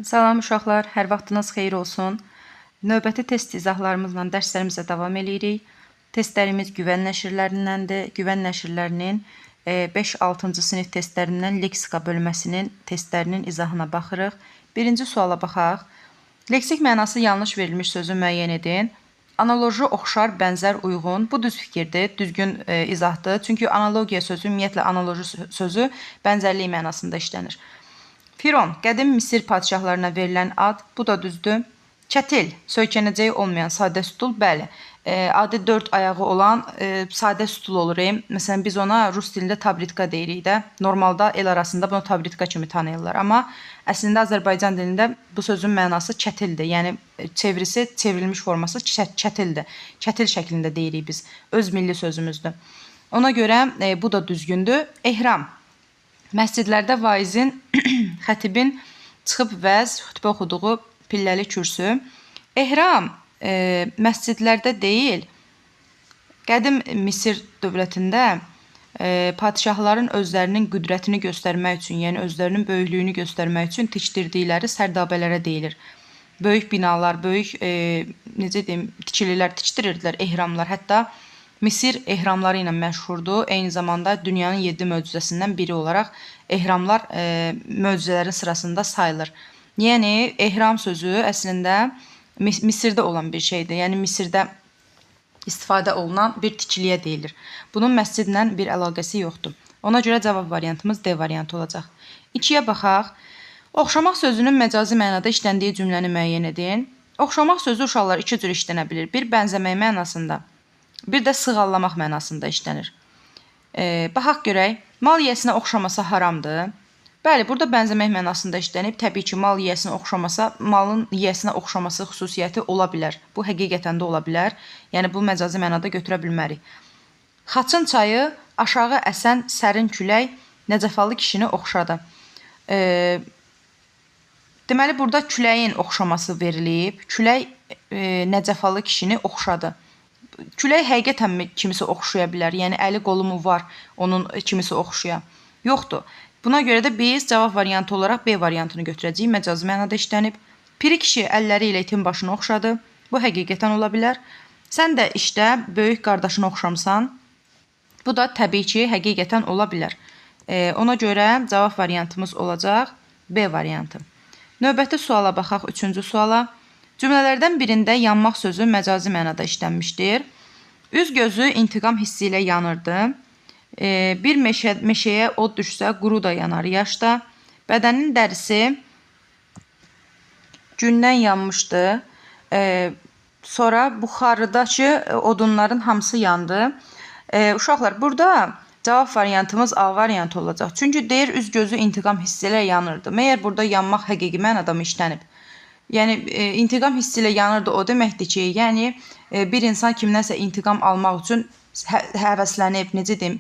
Salam uşaqlar, hər vaxtınız xeyir olsun. Növbəti test izahlarımızla dərslərimizə davam eləyirik. Testlərimiz Güvən nəşrlərindəndir. Güvən nəşrlərinin 5-6-cı sinif testlərindən leksika bölməsinin testlərinin izahına baxırıq. Birinci suala baxaq. Leksik mənası yanlış verilmiş sözü müəyyən edin. Analoji oxşar, bənzər, uyğun. Bu düz fikirdir, düzgün izahdır. Çünki analogiya sözü, ümumiyyətlə analoji sözü bənzərlik mənasında işlənir. Firon, qədim Misir padşahlarına verilən ad, bu da düzdür. Çətil, söykənəcəyi olmayan sadə stul, bəli. Adi 4 ayağı olan sadə stul olur. Məsələn, biz ona rus dilində tabritka deyirik də. Normalda el arasında bunu tabritka kimi tanıyırlar. Amma əslində Azərbaycan dilində bu sözün mənası çətildir. Yəni çevirisi, çevrilmiş forması çətildir. Çətil şəklində deyirik biz. Öz milli sözümüzdür. Ona görə bu da düzgündür. Ehram. Məscidlərdə vaizin, xətibin çıxıb vəz, xütbə oxuduğu pilləli kürsü. Ehram məscidlərdə deyil, qədim Misir dövlətində padşahların özlərinin qüdrətini göstərmək üçün, yəni özlərinin böyüklüyünü göstərmək üçün tikdirdikləri sərdabələrə deyilir. Böyük binalar, böyük, necə deyim, tikililər tikdirirdilər, ehramlar. Hətta Misir ehramları ilə məşhurdur. Eyni zamanda dünyanın 7 möcüzəsindən biri olaraq ehramlar möcüzələrin sırasında sayılır. Yəni ehram sözü əslində Misirdə olan bir şeydir. Yəni Misirdə istifadə olunan bir tikiliyə deyilir. Bunun məscidlə bir əlaqəsi yoxdur. Ona görə cavab variantımız D variantı olacaq. 2-yə baxaq. Oxşamaq sözünün məcazi mənada işləndiyi cümləni müəyyən edin. Oxşamaq sözü uşaqlar iki cür işlənə bilir. Bir bənzəmək mənasında, bir də sığallamaq mənasında işlənir. Baxaq görək. Mal yiyəsinə oxşamasa haramdır. Bəli, burada bənzəmək mənasında işlənib. Təbii ki, mal yiyəsinə oxşamasa, malın yiyəsinə oxşaması xüsusiyyəti ola bilər. Bu həqiqətən də ola bilər. Yəni bu məcazi mənada götürə bilmərik. Xaçın çayı aşağı əsən sərin külək Nəcəfalı kişini oxşadı. Deməli, burada küləyin oxşaması verilib. Külək Nəcəfalı kişini oxşadı. Külək həqiqətənmi kimisə oxşaya bilər? Yəni əli qolu mu var onun kimisə oxşaya? Yoxdur. Buna görə də biz cavab variantı olaraq B variantını götürəcəyik. Məcazi mənada işlənib. Piri kişi əlləri ilə itin başını oxşadı. Bu həqiqətən ola bilər. Sən də işdə böyük qardaşını oxşamısan. Bu da təbii ki, həqiqətən ola bilər. Ona görə cavab variantımız olacaq B variantı. Növbəti suala baxaq, 3-cü suala. Cümlələrdən birində yanmaq sözü məcazi mənada işlənmişdir. Üz gözü intiqam hissi ilə yanırdı. Bir meşəyə od düşsə, quru da yanar yaş da. Bədənin dərisi gündən yanmışdı. Sonra buxarıdakı odunların hamısı yandı. Uşaqlar, burada cavab variantımız A variantı olacaq. Çünki deyir, üz gözü intiqam hissi ilə yanırdı. Məyər burada yanmaq həqiqi mənada mı işlənib? Yəni, intiqam hissi ilə yanırdı o deməkdir ki, yəni bir insan kimdənsə intiqam almaq üçün həvəslənib, necə deyim,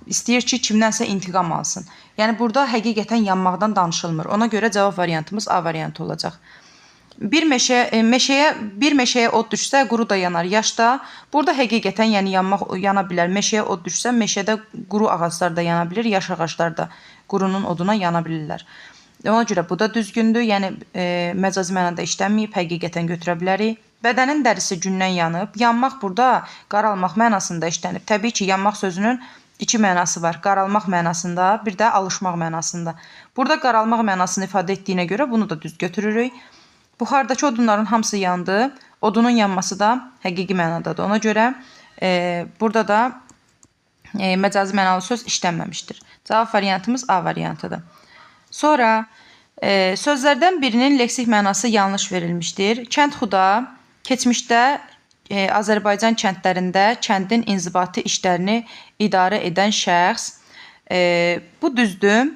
istəyir ki, kimdənsə intiqam alsın. Yəni, burada həqiqətən yanmaqdan danışılmır. Ona görə cavab variantımız A variantı olacaq. Bir meşəyə od düşsə, quru da yanar, yaş da. Burada həqiqətən yəni yanmaq yana bilər. Meşəyə od düşsə, meşədə quru ağaclar da yana bilir, yaş ağaclar da qurunun oduna yana bilirlər. Ona görə bu da düzgündür. Yəni məcazi mənada işlənməyib, həqiqətən götürə bilərik. Bədənin dərisi gündən yanıb. Yanmaq burada qaralmaq mənasında işlənib. Təbii ki, yanmaq sözünün iki mənası var. Qaralmaq mənasında, bir də alışmaq mənasında. Burada qaralmaq mənasını ifadə etdiyinə görə bunu da düz götürürük. Buxardakı odunların hamısı yandı. Odunun yanması da həqiqi mənadadır. Ona görə burada da məcazi mənalı söz işlənməmişdir. Cavab variantımız A variantıdır. Sonra sözlərdən birinin leksik mənası yanlış verilmişdir. Kəndxuda keçmişdə Azərbaycan kəndlərində kəndin inzibati işlərini idarə edən şəxs. Bu düzdür.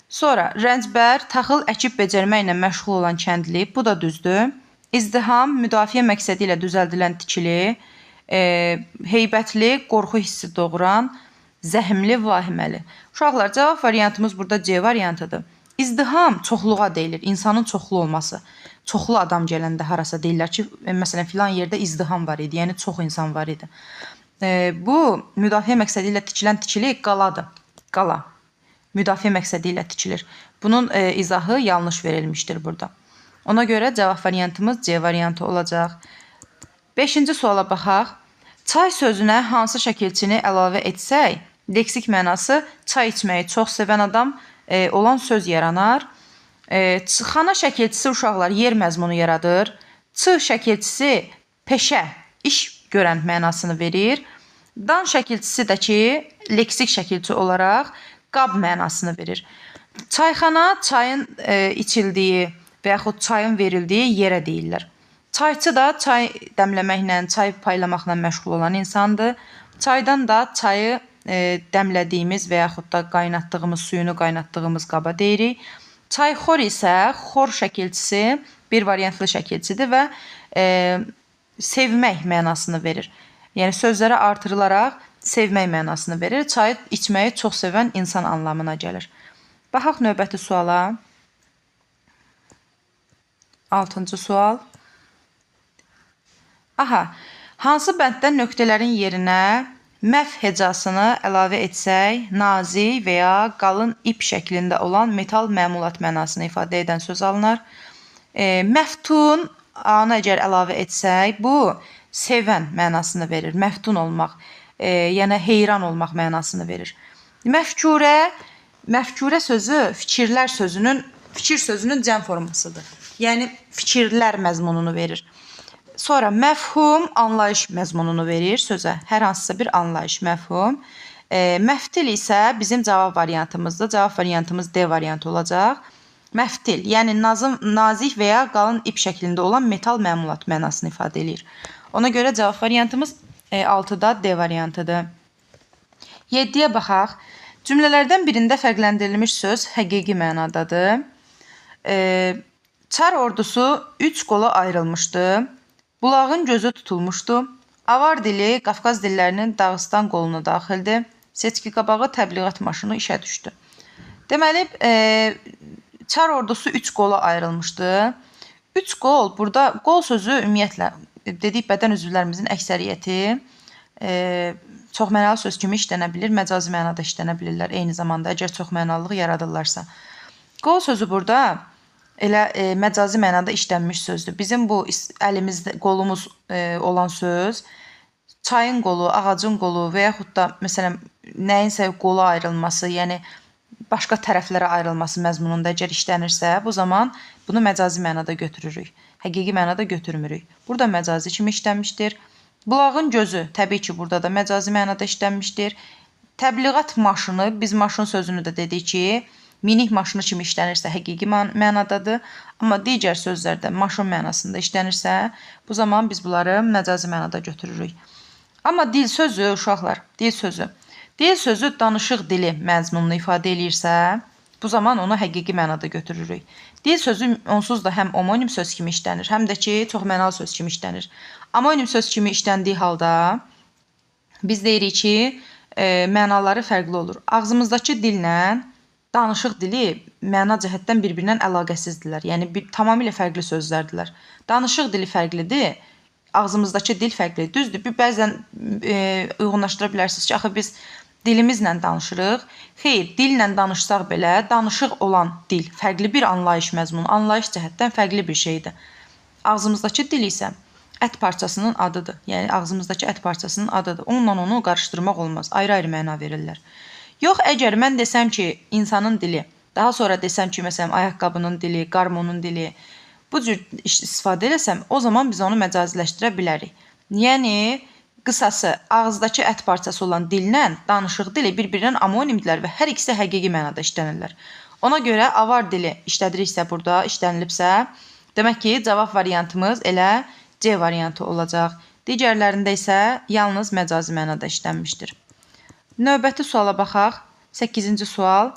Sonra rəncbər, taxıl əkib becərməklə məşğul olan kəndli. Bu da düzdür. İzdiham, müdafiə məqsədi ilə düzəldilən tikili, heybətli, qorxu hissi doğuran, zəhmli, vahiməli. Uşaqlar, cavab variantımız burada C variantıdır. İzdiham çoxluğa deyilir, insanın çoxlu olması. Çoxlu adam gələndə harasa deyirlər ki, məsələn, filan yerdə izdiham var idi, yəni çox insan var idi. Bu, müdafiə məqsədi ilə tikilən tikili qaladır, qala. Müdafiə məqsədi ilə tikilir. Bunun izahı yanlış verilmişdir burada. Ona görə cavab variantımız C variantı olacaq. 5-ci suala baxaq. Çay sözünə hansı şəkilçini əlavə etsək, leksik mənası çay içməyi çox sevən adam olan söz yaranar. Xana şəkilçisi uşaqlar yer məzmunu yaradır. Ç şəkilçisi peşə, iş görən mənasını verir. Dan şəkilçisi də ki, leksik şəkilçi olaraq qab mənasını verir. Çayxana çayın içildiyi və yaxud çayın verildiyi yerə deyirlər. Çayçı da çay dəmləməklə, çay paylamaqla məşğul olan insandır. Çaydan da çayı dəmlədiyimiz və yaxud da qaynatdığımız, suyunu qaynatdığımız qaba deyirik. Çayxor isə xor şəkilçisi bir variantlı şəkilçidir və sevmək mənasını verir. Yəni sözlərə artırılaraq sevmək mənasını verir. Çayı içməyi çox sevən insan anlamına gəlir. Baxaq növbəti suala. 6-cı sual. Aha, hansı bənddə nöqtələrin yerinə məf hecasını əlavə etsək, nazik və ya qalın ip şəklində olan metal məmulat mənasını ifadə edən söz alınar. Məftun A-nı əgər əlavə etsək, bu sevən mənasını verir. Məftun olmaq, yəni heyran olmaq mənasını verir. Məfkurə, məfkurə sözü fikirlər sözünün, fikir sözünün cəm formasıdır. Yəni fikirlər məzmununu verir. Sonra məfhum anlayış məzmununu verir sözə. Hər hansısa bir anlayış, məfhum. Məftil isə bizim cavab variantımızdır. Cavab variantımız D variantı olacaq. Məftil, yəni nazik və ya qalın ip şəklində olan metal məmulat mənasını ifadə eləyir. Ona görə cavab variantımız 6-da D variantıdır. 7-yə baxaq. Cümlələrdən birində fərqləndirilmiş söz həqiqi mənadadır. Çar ordusu 3 qola ayrılmışdı. Bulağın gözü tutulmuşdu. Avar dili Qafqaz dillərinin Dağıstan qoluna daxildir. Seçki qabağı təbliğat maşını işə düşdü. Deməli, Çar ordusu 3 qola ayrılmışdı. 3 qol, burada qol sözü ümumiyyətlə dedik bədən üzvlərimizin əksəriyyəti çoxmənalı söz kimi işlənə bilir, məcazi mənada işlənə bilirlər eyni zamanda, əgər çoxmənalılıq yaradırlarsa. Qol sözü burada elə məcazi mənada işlənmiş sözdür. Bizim bu əlimizdə qolumuz olan söz çayın qolu, ağacın qolu və yaxud da məsələn nəyinsə qola ayrılması, yəni başqa tərəflərə ayrılması məzmununda əgər işlənirsə, bu zaman bunu məcazi mənada götürürük. Həqiqi mənada götürmürük. Burada məcazi kimi işlənmişdir. Bulağın gözü təbii ki, burada da məcazi mənada işlənmişdir. Təbliğat maşını, biz maşın sözünü də dedik ki, minik maşını kimi işlənirsə həqiqi mənadadır. Amma digər sözlərdə maşın mənasında işlənirsə, bu zaman biz bunları məcazi mənada götürürük. Amma dil sözü, uşaqlar, dil sözü. Dil sözü danışıq dili məzmununu ifadə eləyirsə, bu zaman onu həqiqi mənada götürürük. Dil sözü onsuz da həm omonim söz kimi işlənir, həm də ki, çoxmənalı söz kimi işlənir. Omonim söz kimi işləndiyi halda biz deyirik ki, mənaları fərqli olur. Ağzımızdakı dillə danışıq dili məna cəhətdən bir-birindən əlaqəsizdirlər. Yəni tamamilə fərqli sözlərdirlər. Danışıq dili fərqlidir, ağzımızdakı dil fərqlidir. Düzdür, bir bəzən uyğunlaşdıra bilərsiniz ki, axı biz dilimizlə danışırıq. Xeyr, dillə danışsaq belə danışıq olan dil fərqli bir anlayış məzmunu, anlayış cəhətdən fərqli bir şeydir. Ağzımızdakı dil isə ət parçasının adıdır. Yəni ağzımızdakı ət parçasının adıdır. Onunla onu qarışdırmaq olmaz. Ayrı-ayrı məna verirlər. Yox, əgər mən desəm ki, insanın dili, daha sonra desəm ki, məsələn, ayaqqabının dili, qarmonun dili, bu cür istifadə eləsəm, o zaman biz onu məcaziləşdirə bilərik. Yəni, qısası, ağızdakı ət parçası olan dillə danışıq dili bir-birindən amonimdirlər və hər ikisi həqiqi mənada işlənirlər. Ona görə avar dili işlədiriksə burada, işlənilibsə, demək ki, cavab variantımız elə C variantı olacaq. Digərlərində isə yalnız məcazi mənada işlənmişdir. Növbəti suala baxaq. 8-ci sual.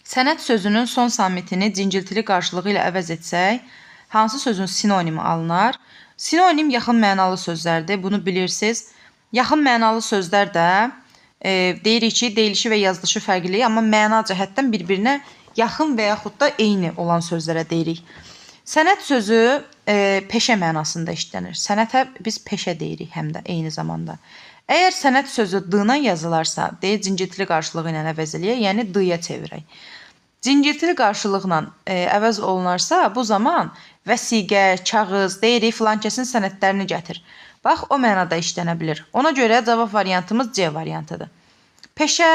Sənət sözünün son samitini cingiltili qarşılığı ilə əvəz etsək, hansı sözün sinonimi alınar? Sinonim yaxın mənalı sözlərdir, bunu bilirsiniz. Yaxın mənalı sözlər də deyirik ki, deyilişi və yazılışı fərqli, amma məna cəhətdən bir-birinə yaxın və yaxud da eyni olan sözlərə deyirik. Sənət sözü peşə mənasında işlənir. Sənətə biz peşə deyirik həm də eyni zamanda. Əgər sənət sözü D-la yazılarsa, deyir cingiltili qarşılığı ilə əvəz eləyək, yəni D-ya çevirək. Cingiltili qarşılıqla əvəz olunarsa, bu zaman vəsiqə, kağız, deyirik filankəsin sənədlərini gətir. Bax, o mənada işlənə bilir. Ona görə cavab variantımız C variantıdır. Peşə,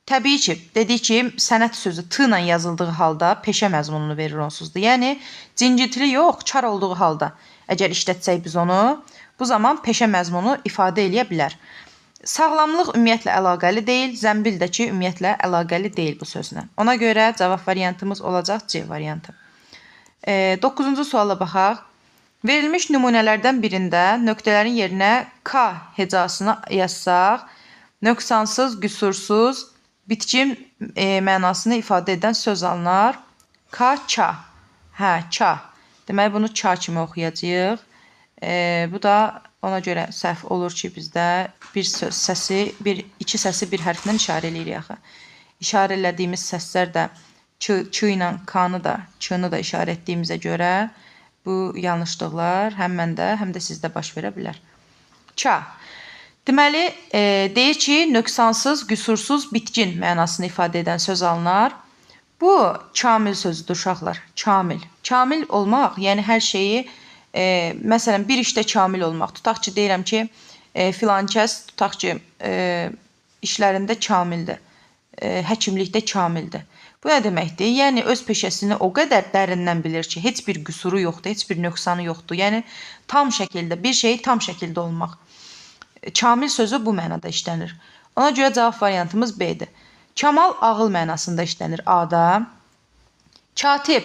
təbii ki, dedik ki, sənət sözü T ilə yazıldığı halda peşə məzmununu verir onsuz da. Yəni, cingiltili yox, kar olduğu halda əgər işlətsək biz onu, bu zaman peşə məzmunu ifadə eləyə bilər. Sağlamlıq ümumiyyətlə əlaqəli deyil, zəmbil də ki, ümumiyyətlə əlaqəli deyil bu sözlə. Ona görə cavab variantımız olacaq C variantı. 9-cu suala baxaq. Verilmiş nümunələrdən birində nöqtələrin yerinə K hecasını yazsaq, nöqsansız, qüsursuz, bitkin mənasını ifadə edən söz alınar. K, ça. Hə, ça. Deməli, bunu ça kimi oxuyacağıq. Bu da ona görə səhv olur ki, bizdə bir söz səsi, iki səsi bir hərflə işarə eləyirik axı. İşarə elədiyimiz səslər də ç ilə k-nı da, ç-nı da işarə etdiyimizə görə bu yanlışlıqlar həm məndə, həm də sizdə baş verə bilər. Ça. Deməli, deyir ki, nöqsansız, qüsursuz, bitkin mənasını ifadə edən söz alınar. Bu, kamil sözüdür uşaqlar. Kamil. Kamil olmaq, yəni hər şeyi, məsələn, bir işdə kamil olmaq. Tutaq ki, deyirəm ki, filankəs, tutaq ki, işlərində kamildir, həkimlikdə kamildir. Bu nə deməkdir? Yəni, öz peşəsini o qədər dərindən bilir ki, heç bir qüsuru yoxdur, heç bir nöqsanı yoxdur. Yəni, tam şəkildə, bir şeyi tam şəkildə olmaq. Kamil sözü bu mənada işlənir. Ona görə cavab variantımız B-dir. Kamal ağıl mənasında işlənir A-da. Katib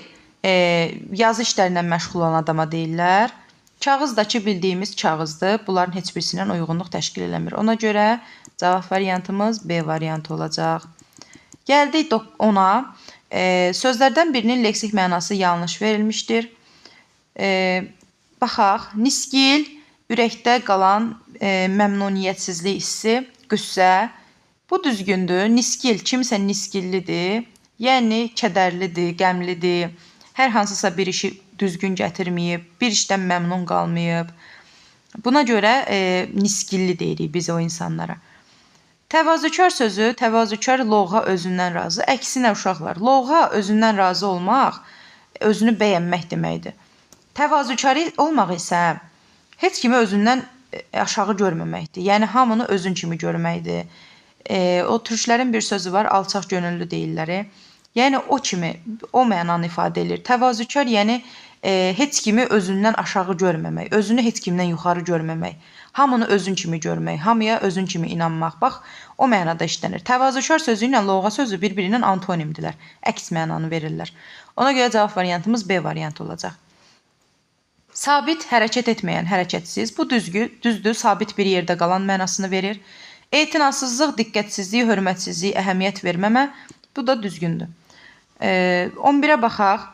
yazı işlərindən məşğul olan adama deyirlər. Kağızdakı bildiyimiz kağızdır. Bunların heç birisindən uyğunluq təşkil eləmir. Ona görə cavab variantımız B variantı olacaq. Gəldik 10-a. Sözlərdən birinin leksik mənası yanlış verilmişdir. Baxaq, niskil, ürəkdə qalan məmnuniyyətsizlik hissi, qüssə. Bu düzgündür. Niskil, kimsə niskillidir, yəni kədərlidir, qəmlidir, hər hansısa bir işi düzgün gətirməyib, bir işdən məmnun qalmayıb. Buna görə niskilli deyirik biz o insanlara. Təvazökar sözü, təvazökar lovğa özündən razı. Əksinə uşaqlar, lovğa özündən razı olmaq, özünü bəyənmək deməkdir. Təvazökar olmaq isə heç kimi özündən aşağı görməməkdir. Yəni, hamını özün kimi görməkdir. O türklərin bir sözü var, alçaq gönüllü deyirlər. Yəni, o kimi, o mənanı ifadə edir. Təvazökar, yəni heç kimi özündən aşağı görməmək, özünü heç kimdən yuxarı görməmək, hamını özün kimi görmək, hamıya özün kimi inanmaq. Bax, o mənada işlənir. Təvazökar sözü ilə lovğa sözü bir-birindən antonimdirlər, əks mənanı verirlər. Ona görə cavab variantımız B variantı olacaq. Sabit, hərəkət etməyən, hərəkətsiz. Bu düzdür, sabit bir yerdə qalan mənasını verir. Etinasızlıq, diqqətsizlik, hörmətsizlik, əhəmiyyət verməmə. Bu da düzgündür. 11-ə baxaq.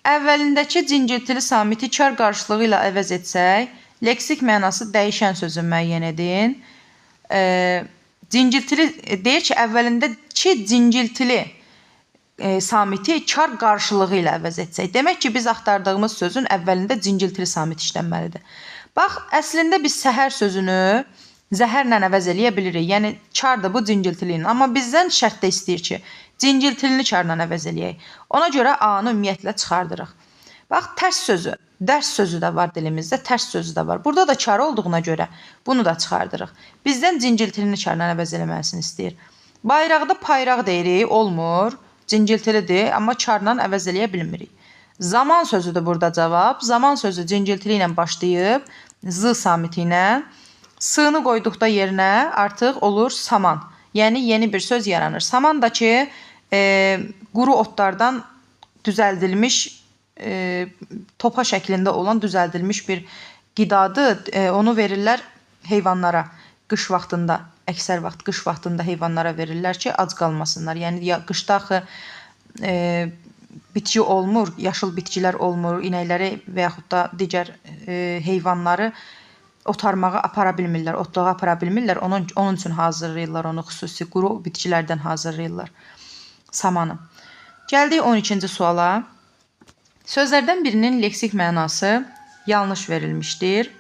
Əvvəlindəki cingiltili samiti kar qarşılığı ilə əvəz etsək, leksik mənası dəyişən sözü müəyyən edin. Cingiltili deyir ki, əvvəlindəki cingiltili samiti kar qarşılığı ilə əvəz etsək. Demək ki, biz axtardığımız sözün əvvəlində cingiltili samit işlənməlidir. Bax, əslində biz səhər sözünü zəhərlə əvəz eləyə bilirik. Yəni, kardır bu cingiltilinin. Amma bizdən şərt də istəyir ki, cingiltilini karla əvəz eləyək. Ona görə A-nı ümumiyyətlə çıxardırıq. Bax, tərs sözü, dərs sözü də var dilimizdə, tərs sözü də var. Burada da kar olduğuna görə bunu da çıxardırıq. Bizdən cingiltilini karla əvəz eləməsini istəyir. Bayraqda payraq deyirik, olmur. Cingiltilidir, amma karla əvəz eləyə bilmirik. Zaman sözüdür burada cavab. Zaman sözü cingiltili ilə başlayıb, z samiti ilə. S-nı qoyduqda yerinə artıq olur saman. Yəni, yeni bir söz yaranır. Saman da ki, quru otlardan düzəldilmiş, topa şəklində olan düzəldilmiş bir qidadır. Onu verirlər heyvanlara qış vaxtında. Əksər vaxt qış vaxtında heyvanlara verirlər ki, ac qalmasınlar. Yəni, qışda axı bitki olmur, yaşıl bitkilər olmur, inəkləri və yaxud da digər heyvanları otarmağa apara bilmirlər, otluğa apara bilmirlər. Onun üçün hazırlayırlar onu, xüsusi quru bitkilərdən hazırlayırlar samanı. Gəldik 12-ci suala. Sözlərdən birinin leksik mənası yanlış verilmişdir.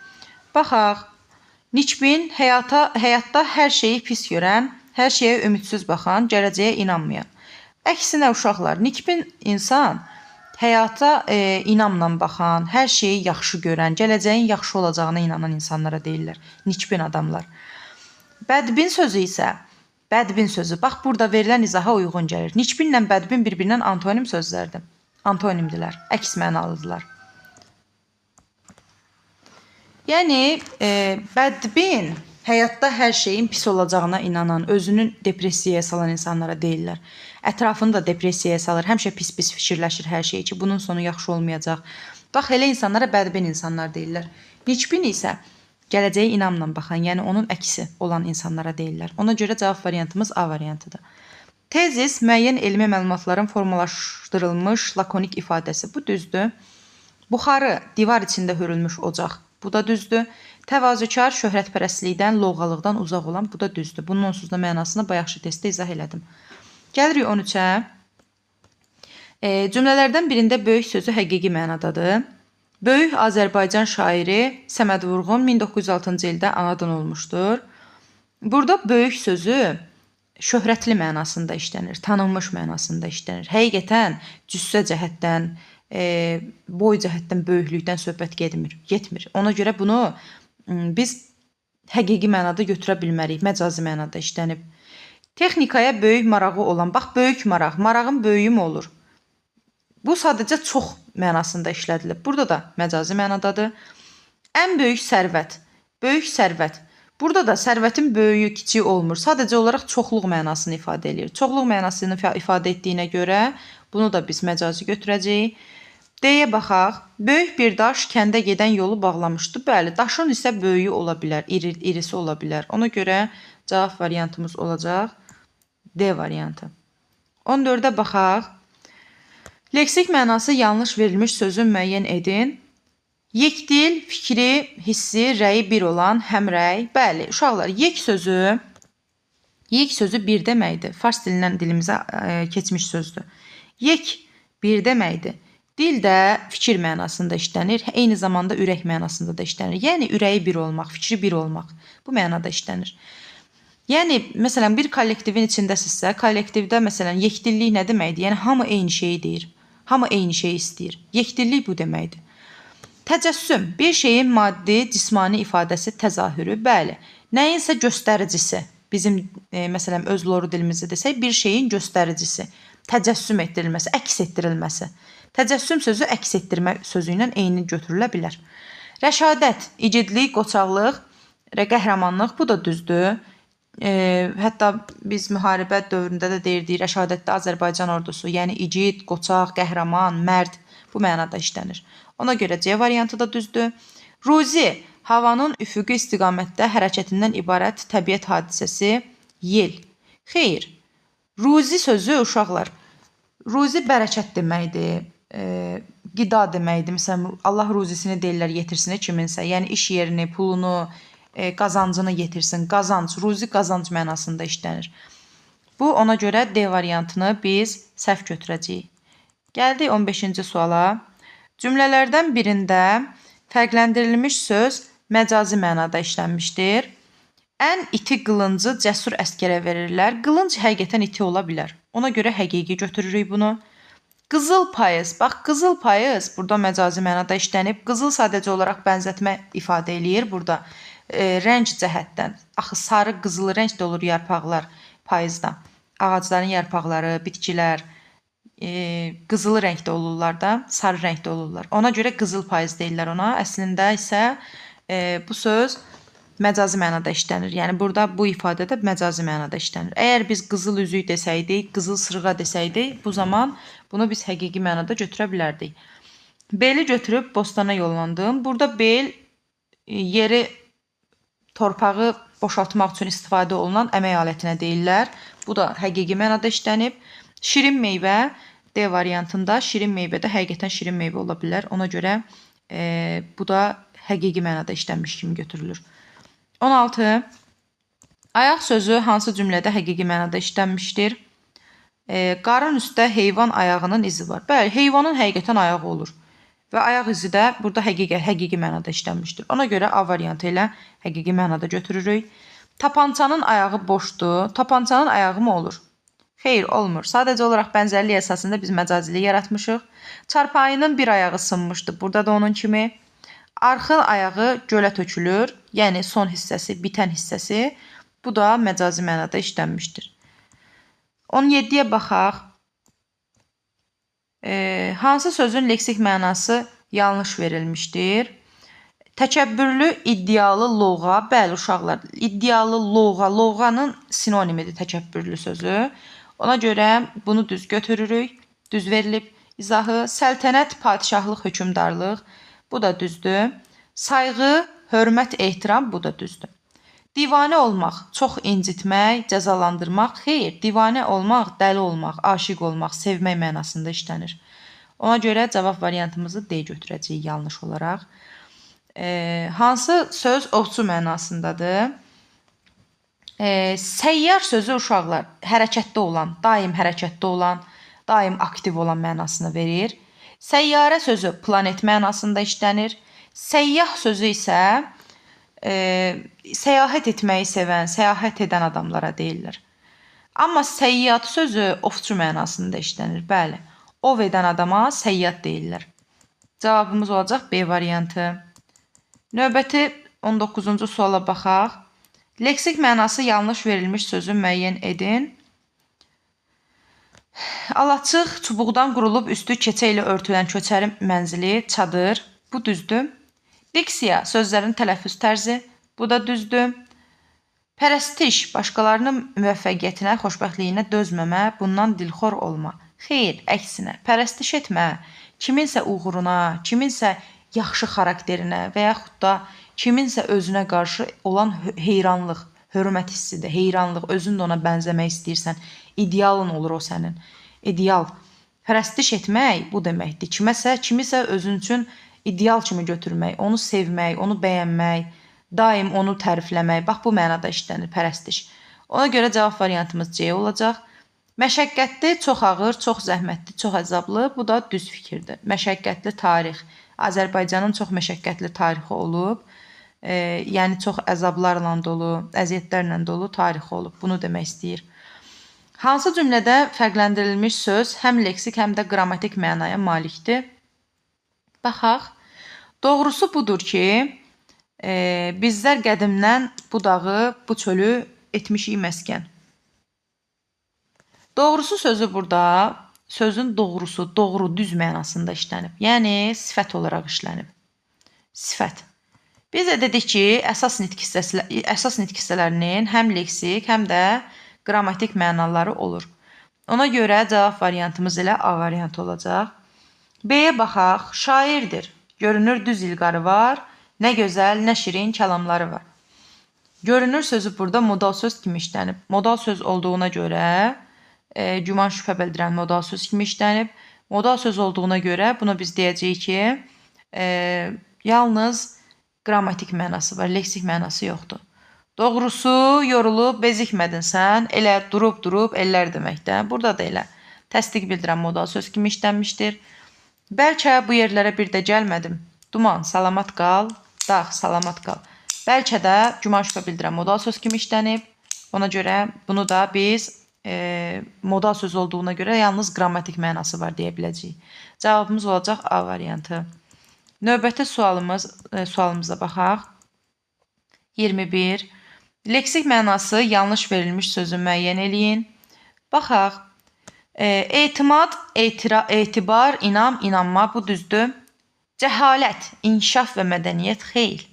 Baxaq. Nikbin, həyatda hər şeyi pis görən, hər şeyə ümidsiz baxan, gələcəyə inanmayan. Əksinə uşaqlar, nikbin insan həyata inamla baxan, hər şeyi yaxşı görən, gələcəyin yaxşı olacağına inanan insanlara deyirlər. Nikbin adamlar. Bədbin sözü isə, bədbin sözü, bax burada verilən izaha uyğun gəlir. Nikbinlə bədbin bir-birindən antonim sözlərdir. Antonimdirlər, əks mənalıdırlar. Yəni, bədbin həyatda hər şeyin pis olacağına inanan, özünün depressiyaya salan insanlara deyirlər. Ətrafını da depressiyaya salır, həmişə pis-pis fikirləşir hər şey ki, bunun sonu yaxşı olmayacaq. Bax, elə insanlara bədbin insanlar deyirlər. Nikbin isə gələcəyə inamla baxan, yəni onun əksi olan insanlara deyirlər. Ona görə cavab variantımız A variantıdır. Tezis, müəyyən elmi məlumatların formalaşdırılmış lakonik ifadəsi. Bu düzdür. Buxarı, divar içində hörülmüş ocaq. Bu da düzdür. Təvazökar, şöhrətpərəstlikdən, lovğalıqdan uzaq olan, bu da düzdür. Bunun onsuz da mənasını bayaqşı testdə izah elədim. Gəlirik 13-ə. Cümlələrdən birində böyük sözü həqiqi mənadadır. Böyük Azərbaycan şairi Səməd Vurğun 1906-cı ildə anadan olmuşdur. Burada böyük sözü şöhrətli mənasında işlənir, tanınmış mənasında işlənir. Həqiqətən cüssə cəhətdən, boy cəhətdən, böyüklükdən söhbət getmir. Ona görə bunu biz həqiqi mənada götürə bilmərik, məcazi mənada işlənib. Texnikaya böyük marağı olan, bax böyük maraq, marağın böyüyü mü olur? Bu sadəcə çox mənasında işlədilib. Burada da məcazi mənadadır. Ən böyük sərvət, böyük sərvət. Burada da sərvətin böyüyü, kiçiyi olmur. Sadəcə olaraq çoxluq mənasını ifadə eləyir. Çoxluq mənasını ifadə etdiyinə görə bunu da biz məcazi götürəcəyik. D-yə baxaq. Böyük bir daş kəndə gedən yolu bağlamışdı. Bəli, daşın isə böyüyü ola bilər, irisi ola bilər. Ona görə cavab variantımız olacaq D variantı. 14-ə baxaq. Leksik mənası yanlış verilmiş sözü müəyyən edin. Yekdil, fikri, hissi, rəyi bir olan, həmrəy. Bəli, uşaqlar, yek sözü bir deməkdir. Fars dilindən dilimizə keçmiş sözdür. Yek bir deməkdir. Dil də fikir mənasında işlənir, eyni zamanda ürək mənasında da işlənir. Yəni, ürəyi bir olmaq, fikri bir olmaq bu mənada işlənir. Yəni, məsələn, bir kollektivin içindəsinizsə, kollektivdə, məsələn, yekdillik nə deməkdir? Yəni, hamı eyni şeyi deyir, hamı eyni şeyi istəyir. Yekdillik bu deməkdir. Təcəssüm, bir şeyin maddi, cismani ifadəsi, təzahürü, bəli, nəyinsə göstəricisi. Bizim, məsələn, öz loru dilimizdə desək, bir şeyin göstəricisi, təcəssüm etdirilməsi, əks etdirilməsi. Təcəssüm sözü əks etdirmə sözü ilə eyni götürülə bilər. Rəşadət, igidlik, qoçaqlıq, qəhrəmanlıq, bu da düzdür. Hətta biz müharibə dövründə də deyirdik, rəşadətdə Azərbaycan ordusu, yəni igid, qoçaq, qəhrəman, mərd bu mənada işlənir. Ona görə C variantı da düzdür. Ruzi, havanın üfüqi istiqamətdə hərəkətindən ibarət təbiət hadisəsi, yel. Xeyr, ruzi sözü uşaqlar, ruzi bərəkət deməkdir, qida deməkdir. Məsələn, Allah ruzisini deyirlər yetirsin kiminsə, yəni iş yerini, pulunu, qazancını yetirsin. Qazanc, ruzi qazanc mənasında işlənir. Bu, ona görə D variantını biz səhv götürəcəyik. Gəldik 15-ci suala. Cümlələrdən birində fərqləndirilmiş söz məcazi mənada işlənmişdir. Ən iti qılıncı cəsur əskərə verirlər. Qılınc həqiqətən iti ola bilər. Ona görə həqiqi götürürük bunu. Qızıl payız. Bax, qızıl payız burada məcazi mənada işlənib. Qızıl sadəcə olaraq bənzətmə ifadə eləyir burada. Rəng cəhətdən. Axı, sarı, qızılı rəng də olur yarpaqlar payızda. Ağacların yarpaqları, bitkilər qızılı rəngdə olurlar da, sarı rəngdə olurlar. Ona görə qızıl payız deyirlər ona. Əslində isə bu söz məcazi mənada işlənir. Yəni, burada bu ifadə də məcazi mənada işlənir. Əgər biz qızıl üzük desəydik, qızıl sırğa desəydik, bu zaman bunu biz həqiqi mənada götürə bilərdik. Beli götürüb bostana yollandım. Burada bel yeri, torpağı boşaltmaq üçün istifadə olunan əmək alətinə deyirlər. Bu da həqiqi mənada işlənib. Şirin meyvə D variantında şirin meyvə də həqiqətən şirin meyvə ola bilər. Ona görə bu da həqiqi mənada işlənmiş kimi götürülür. 16. Ayaq sözü hansı cümlədə həqiqi mənada işlənmişdir? Qarın üstə heyvan ayağının izi var. Bəli, heyvanın həqiqətən ayağı olur. Və ayaq izi də burada həqiqi mənada işlənmişdir. Ona görə A variantı ilə həqiqi mənada götürürük. Tapançanın ayağı boşdur. Tapançanın ayağı mı olur? Xeyr, olmur. Sadəcə olaraq bənzərlik əsasında biz məcazilik yaratmışıq. Çarpayının bir ayağı sınmışdı. Burada da onun kimi. Arxın ayağı gölə tökülür. Yəni son hissəsi, bitən hissəsi. Bu da məcazi mənada işlənmişdir. 17-yə baxaq. Hansı sözün leksik mənası yanlış verilmişdir? Təkəbbürlü, iddialı, lovğa. Bəli, uşaqlar, iddialı, lovğa. Lovğanın sinonimidir təkəbbürlü sözü. Ona görə bunu düz götürürük. Düz verilib izahı. Səltənət, padişahlıq, hökmdarlıq. Bu da düzdür. Sayğı, hörmət, ehtiram. Bu da düzdür. Divanə olmaq, çox incitmək, cəzalandırmaq. Xeyr, divanə olmaq, dəli olmaq, aşiq olmaq, sevmək mənasında işlənir. Ona görə cavab variantımızı D götürəcəyik yanlış olaraq. Hansı söz ovçu mənasındadır? Səyyar sözü uşaqlar hərəkətdə olan, daim hərəkətdə olan, daim aktiv olan mənasını verir. Səyyarə sözü planet mənasında işlənir. Səyyah sözü isə səyahət etməyi sevən, səyahət edən adamlara deyirlər. Amma səyyad sözü ovçu mənasında işlənir. Bəli, ov edən adama səyyad deyirlər. Cavabımız olacaq B variantı. Növbəti 19-cu suala baxaq. Leksik mənası yanlış verilmiş sözü müəyyən edin. Alaçıq, çubuqdan qurulub üstü keçə ilə örtülən köçəri mənzili, çadır. Bu düzdür. Diksiya, sözlərin tələffüz tərzi. Bu da düzdür. Pərəstiş, başqalarının müvəffəqiyyətinə, xoşbəxtliyinə dözməmə, bundan dilxor olma. Xeyr, əksinə, pərəstiş etmə, kiminsə uğuruna, kiminsə yaxşı xarakterinə və yaxud da kiminsə özünə qarşı olan heyranlıq, hörmət hissidir, heyranlıq, özün də ona bənzəmək istəyirsən, idealın olur o sənin, ideal. Pərəstiş etmək bu deməkdir. Kimisə özün üçün ideal kimi götürmək, onu sevmək, onu bəyənmək, daim onu tərifləmək. Bax, bu mənada işlənir pərəstiş. Ona görə cavab variantımız C olacaq. Məşəqqətli, çox ağır, çox zəhmətli, çox əzablı. Bu da düz fikirdir. Məşəqqətli tarix. Azərbaycanın çox məşəqqətli tarixi olub. Yəni çox əzablarla dolu, əziyyətlərlə dolu tarixi olub. Bunu demək istəyir. Hansı cümlədə fərqləndirilmiş söz həm leksik, həm də qrammatik mənaya malikdir? Baxaq. Doğrusu budur ki, bizlər qədimdən bu dağı, bu çölü etmişik məskən. Doğrusu sözü burada sözün doğrusu, doğru, düz mənasında işlənib. Yəni sifət olaraq işlənib. Sifət. Biz də dedik ki, əsas nitq hissələrinin həm leksik, həm də qrammatik mənaları olur. Ona görə cavab variantımız elə A variantı olacaq. B-yə baxaq. Şairdir. Görünür düz ilqarı var. Nə gözəl, nə şirin kəlamları var. Görünür sözü burada modal söz kimi işlənib. Modal söz olduğuna görə güman şübhə bildirən modal söz kimi işlənib. Modal söz olduğuna görə bunu biz deyəcəyik ki, yalnız qrammatik mənası var, leksik mənası yoxdur. Doğrusu, yorulub bezikmədin sən, elə durub-durub ellər deməkdə. Burada da elə təsdiq bildirən modal söz kimi işlənmişdir. Bəlkə bu yerlərə bir də gəlmədim. Duman, salamat qal, dağ, salamat qal. Bəlkə də güman şübhə bildirən modal söz kimi işlənib. Ona görə bunu da biz modal söz olduğuna görə yalnız qrammatik mənası var deyə biləcəyik. Cavabımız olacaq A variantı. Növbəti sualımıza baxaq. 21. Leksik mənası yanlış verilmiş sözü müəyyən eləyin. Baxaq. Etimad, etibar, inam, inanma, bu düzdür. Cəhalət, inkişaf və mədəniyyət, xeyr.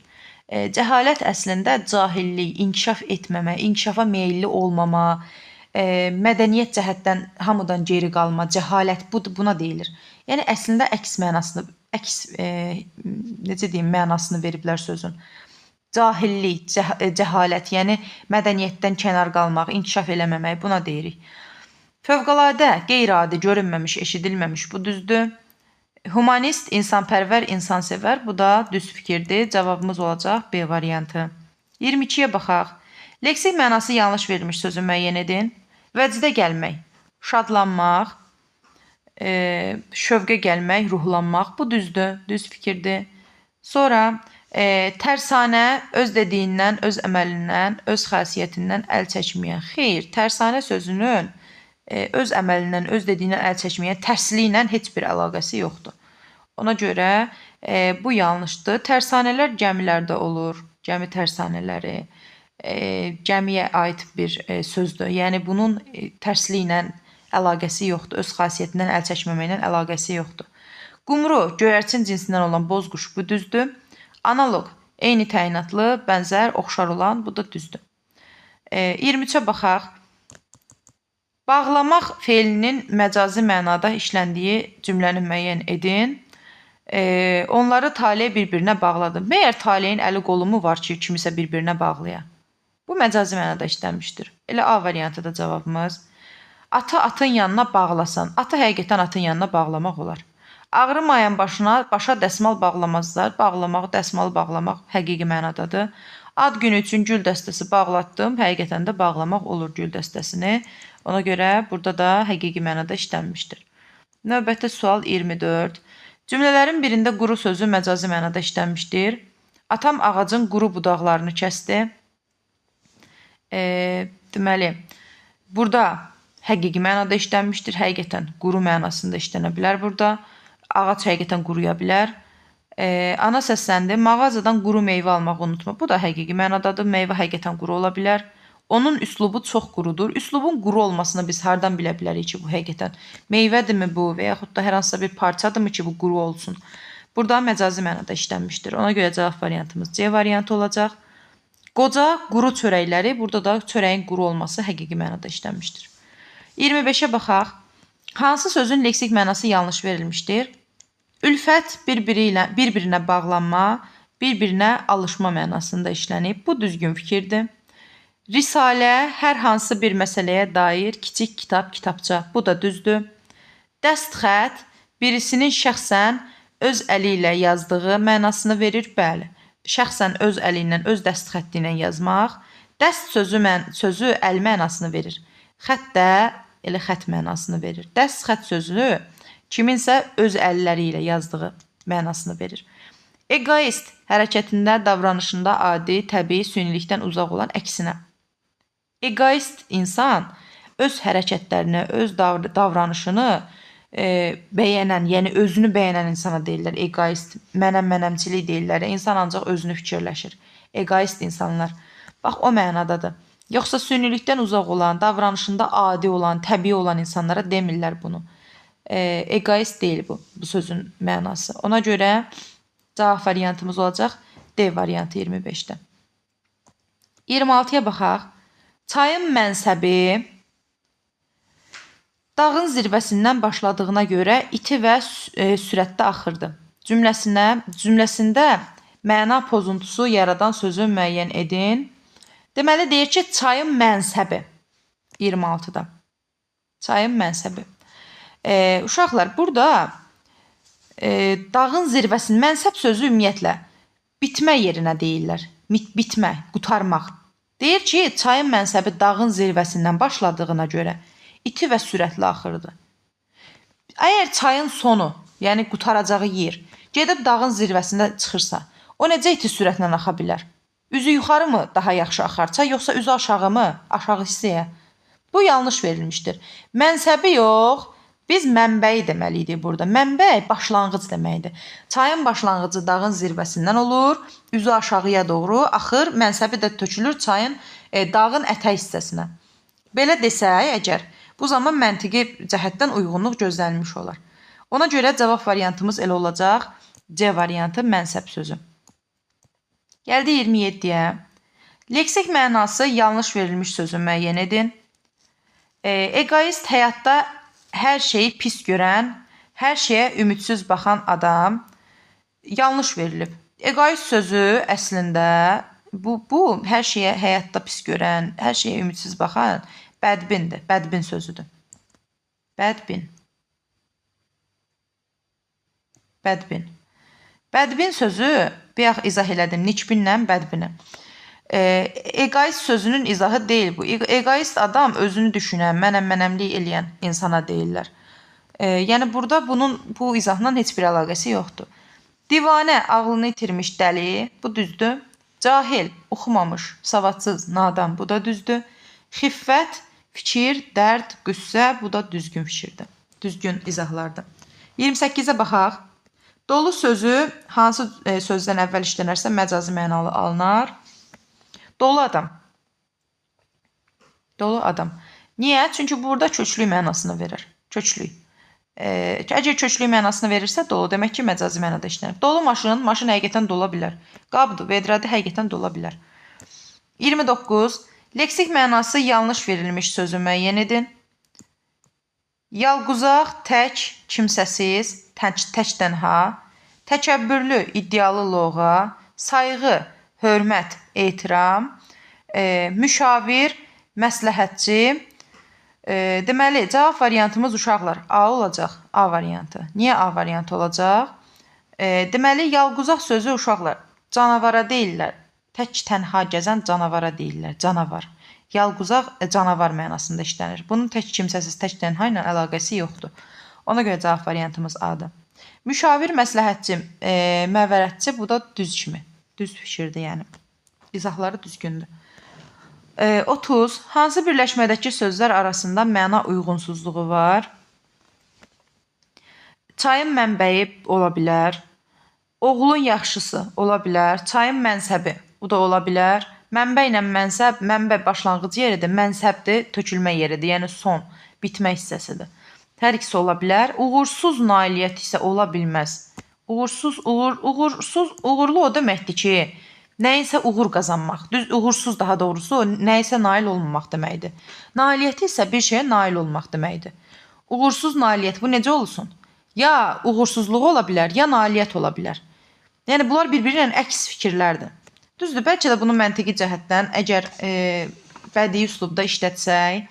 Cəhalət əslində cahillik, inkişaf etməmə, inkişafa meyilli olmama, mədəniyyət cəhətdən hamıdan geri qalma, cəhalət buna deyilir. Yəni əslində əks mənasını, necə deyim, mənasını veriblər sözün. Cahillik, cəhalət, yəni mədəniyyətdən kənar qalmaq, inkişaf eləməmək, buna deyirik. Fövqəladə, qeyri-adi, görünməmiş, eşidilməmiş, bu düzdür. Humanist, insanpərvər, insansevər, bu da düz fikirdir. Cavabımız olacaq B variantı. 22-yə baxaq. Leksik mənası yanlış verilmiş sözü müəyyən edin. Vəcdə gəlmək, şadlanmaq, Şövqə gəlmək, ruhlanmaq. Bu düzdür, düz fikirdir. Sonra tərsanə öz dediyindən, öz əməlindən, öz xasiyyətindən əl çəkməyən. Xeyr, tərsanə sözünün öz əməlindən, öz dediyindən əl çəkməyən tərsliklə heç bir əlaqəsi yoxdur. Ona görə bu yanlışdır. Tərsanələr gəmilərdə olur. Gəmi tərsanələri gəmiyə aid bir sözdür. Yəni bunun tərsliklə əlaqəsi yoxdur. Öz xasiyyətindən əl çəkməməklə əlaqəsi yoxdur. Qumru, göyərçin cinsindən olan boz quş, bu düzdür. Analoq, eyni təyinatlı, bənzər, oxşar olan, bu da düzdür. 23-ə baxaq. Bağlamaq feilinin məcazi mənada işləndiyi cümləni müəyyən edin. Onları tale bir-birinə bağladı. Məyər taleyin əli qolu mu var ki, kimisə bir-birinə bağlaya? Bu məcazi mənada işlənmişdir. Elə A variantı da cavabımız. Atı atın yanına bağlasan. Atı həqiqətən atın yanına bağlamaq olar. Ağrımayan başına başa dəsmal bağlamazlar. Bağlamaq, dəsmalı bağlamaq həqiqi mənadadır. Ad günü üçün gül dəstəsi bağlatdım. Həqiqətən də bağlamaq olur gül dəstəsini. Ona görə burada da həqiqi mənada işlənmişdir. Növbəti sual 24. Cümlələrin birində quru sözü məcazi mənada işlənmişdir. Atam ağacın quru budaqlarını kəsdi. Deməli, burada həqiqi mənada işlənmişdir. Həqiqətən quru mənasında işlənə bilər burada. Ağac həqiqətən quruya bilər. Ana səsləndi. Mağazadan quru meyvə almağı unutma. Bu da həqiqi mənadadır. Meyvə həqiqətən quru ola bilər. Onun üslubu çox qurudur. Üslubun quru olmasını biz hardan bilə bilərik ki, bu həqiqətən meyvədirmi bu və yaxud da hər hansısa bir parçadırmı ki, bu quru olsun. Burada məcazi mənada işlənmişdir. Ona görə cavab variantımız C variantı olacaq. Qoca quru çörəkləri, burada da çörəyin quru olması həqiqi mənada işlənmişdir. 25-ə baxaq. Hansı sözün leksik mənası yanlış verilmişdir? Ülfət bir-birinə bağlanma, bir-birinə alışma mənasında işlənib. Bu düzgün fikirdir. Risalə hər hansı bir məsələyə dair kiçik kitab, kitabça. Bu da düzdür. Dəst xətt birisinin şəxsən öz əli ilə yazdığı mənasını verir. Bəli. Şəxsən öz əli ilə, öz dəst xətti ilə yazmaq. Dəst sözü əl mənasını verir. Xətt də elə xətt mənasını verir. Dəst xətt sözünü kiminsə öz əlləri ilə yazdığı mənasını verir. Egoist hərəkətində, davranışında adi, təbii, sünilikdən uzaq olan əksinə. Egoist insan öz hərəkətlərini, öz davranışını bəyənən, yəni özünü bəyənən insana deyirlər. Egoist, mənəm-mənəmçilik deyirlər. İnsan ancaq özünü fikirləşir. Egoist insanlar. Bax, o mənadadır. Yoxsa sünilikdən uzaq olan, davranışında adi olan, təbii olan insanlara demirlər bunu. Egoist deyil bu sözün mənası. Ona görə cavab variantımız olacaq D variantı 25-də. 26-ya baxaq. Çayın mənsəbi dağın zirvəsindən başladığına görə iti və sürətdə axırdı. Cümləsində məna pozuntusu yaradan sözü müəyyən edin. Deməli, deyir ki, çayın mənsəbi 26-da. Çayın mənsəbi. Uşaqlar, burada dağın zirvəsinin mənsəb sözü ümumiyyətlə bitmə yerinə deyirlər. Bitmə, qurtarmaq. Deyir ki, çayın mənsəbi dağın zirvəsindən başladığına görə iti və sürətli axırdı. Əgər çayın sonu, yəni qutaracağı yer, gedib dağın zirvəsində çıxırsa, o necə iti sürətlə axa bilər? Üzü yuxarı mı daha yaxşı axar çay, yoxsa üzü aşağı mı? Aşağı hissəyə. Bu yanlış verilmişdir. Mənsəbi yox, biz mənbəyi deməliydik burada. Mənbə başlanğıc deməkdir. Çayın başlanğıcı dağın zirvəsindən olur, üzü aşağıya doğru axır, mənsəbi də tökülür çayın dağın ətək hissəsinə. Belə desək əgər, bu zaman məntiqi cəhətdən uyğunluq gözlənilmiş olar. Ona görə cavab variantımız elə olacaq. C variantı mənsəb sözü. Gəldik 27-yə. Leksik mənası yanlış verilmiş sözü müəyyən edin. Egoist həyatda hər şeyi pis görən, hər şeyə ümidsiz baxan adam yanlış verilib. Egoist sözü əslində bu hər şeyə həyatda pis görən, hər şeyə ümidsiz baxan bədbindir. Bədbin sözüdür. Bədbin. Bədbin. Bədbin sözü, bayaq izah elədim, nikbinlə bədbini. Egoist sözünün izahı deyil bu. Egoist adam özünü düşünən, mənəm-mənəmlik eləyən insana deyirlər. Yəni burada bunun bu izahla heç bir əlaqəsi yoxdur. Divanə, ağlını itirmiş dəli, bu düzdür. Cahil, oxumamış, savadsız, nadan, bu da düzdür. Xiffət, fikir, dərd, qüssə, bu da düzgün fikirdir. Düzgün izahlardır. 28-ə baxaq. Dolu sözü hansı sözdən əvvəl işlənərsə məcazi mənalı alınar. Dolu adam. Dolu adam. Niyə? Çünki burada köklük mənasını verir. Köklük. Əgər köklük mənasını verirsə dolu, demək ki, məcazi mənada işlənir. Dolu maşın, maşın həqiqətən dola bilər. Qabdır, vedradır, həqiqətən dola bilər. 29. Leksik mənası yanlış verilmiş sözü müəyyən edin. Yalquzaq, tək, kimsəsiz, tək tənha, təkəbbürlü, iddialı loğa, sayğı, hörmət, ehtiram, müşavir, məsləhətçi. Deməli, cavab variantımız uşaqlar A olacaq. A variantı. Niyə A variantı olacaq? Deməli, yalquzaq sözü uşaqlar canavara deyirlər. Tək tənha gəzən canavara deyirlər. Canavar. Yalquzaq canavar mənasında işlənir. Bunun tək kimsəsiz, tək tənha ilə əlaqəsi yoxdur. Ona görə cavab variantımız A-dır. Müşavir, məsləhətçi, məvərətçi, bu da düz kimi. Düz fikirdir yəni. İzahları düzgündür. 30. Hansı birləşmədəki sözlər arasında məna uyğunsuzluğu var? Çayın mənbəyi ola bilər. Oğlun yaxşısı ola bilər. Çayın mənsəbi, bu da ola bilər. Mənbə ilə mənsəb, mənbə başlanğıc yeridir, mənsəbdir, tökülmə yeridir, yəni son, bitmə hissəsidir. Hər ikisi ola bilər. Uğursuz nailiyyət isə ola bilməz. Uğursuz, uğurlu o deməkdir ki, nəyinsə uğur qazanmaq. Düz, uğursuz daha doğrusu nəyisə nail olmamaq deməkdir. Nailiyyəti isə bir şeyə nail olmaq deməkdir. Uğursuz nailiyyət bu necə olsun? Ya uğursuzluğu ola bilər, ya nailiyyət ola bilər. Yəni bunlar bir-biri ilə əks fikirlərdir. Düzdür, bəlkə də bunu məntiqi cəhətdən əgər bədii üslubda işlətsək,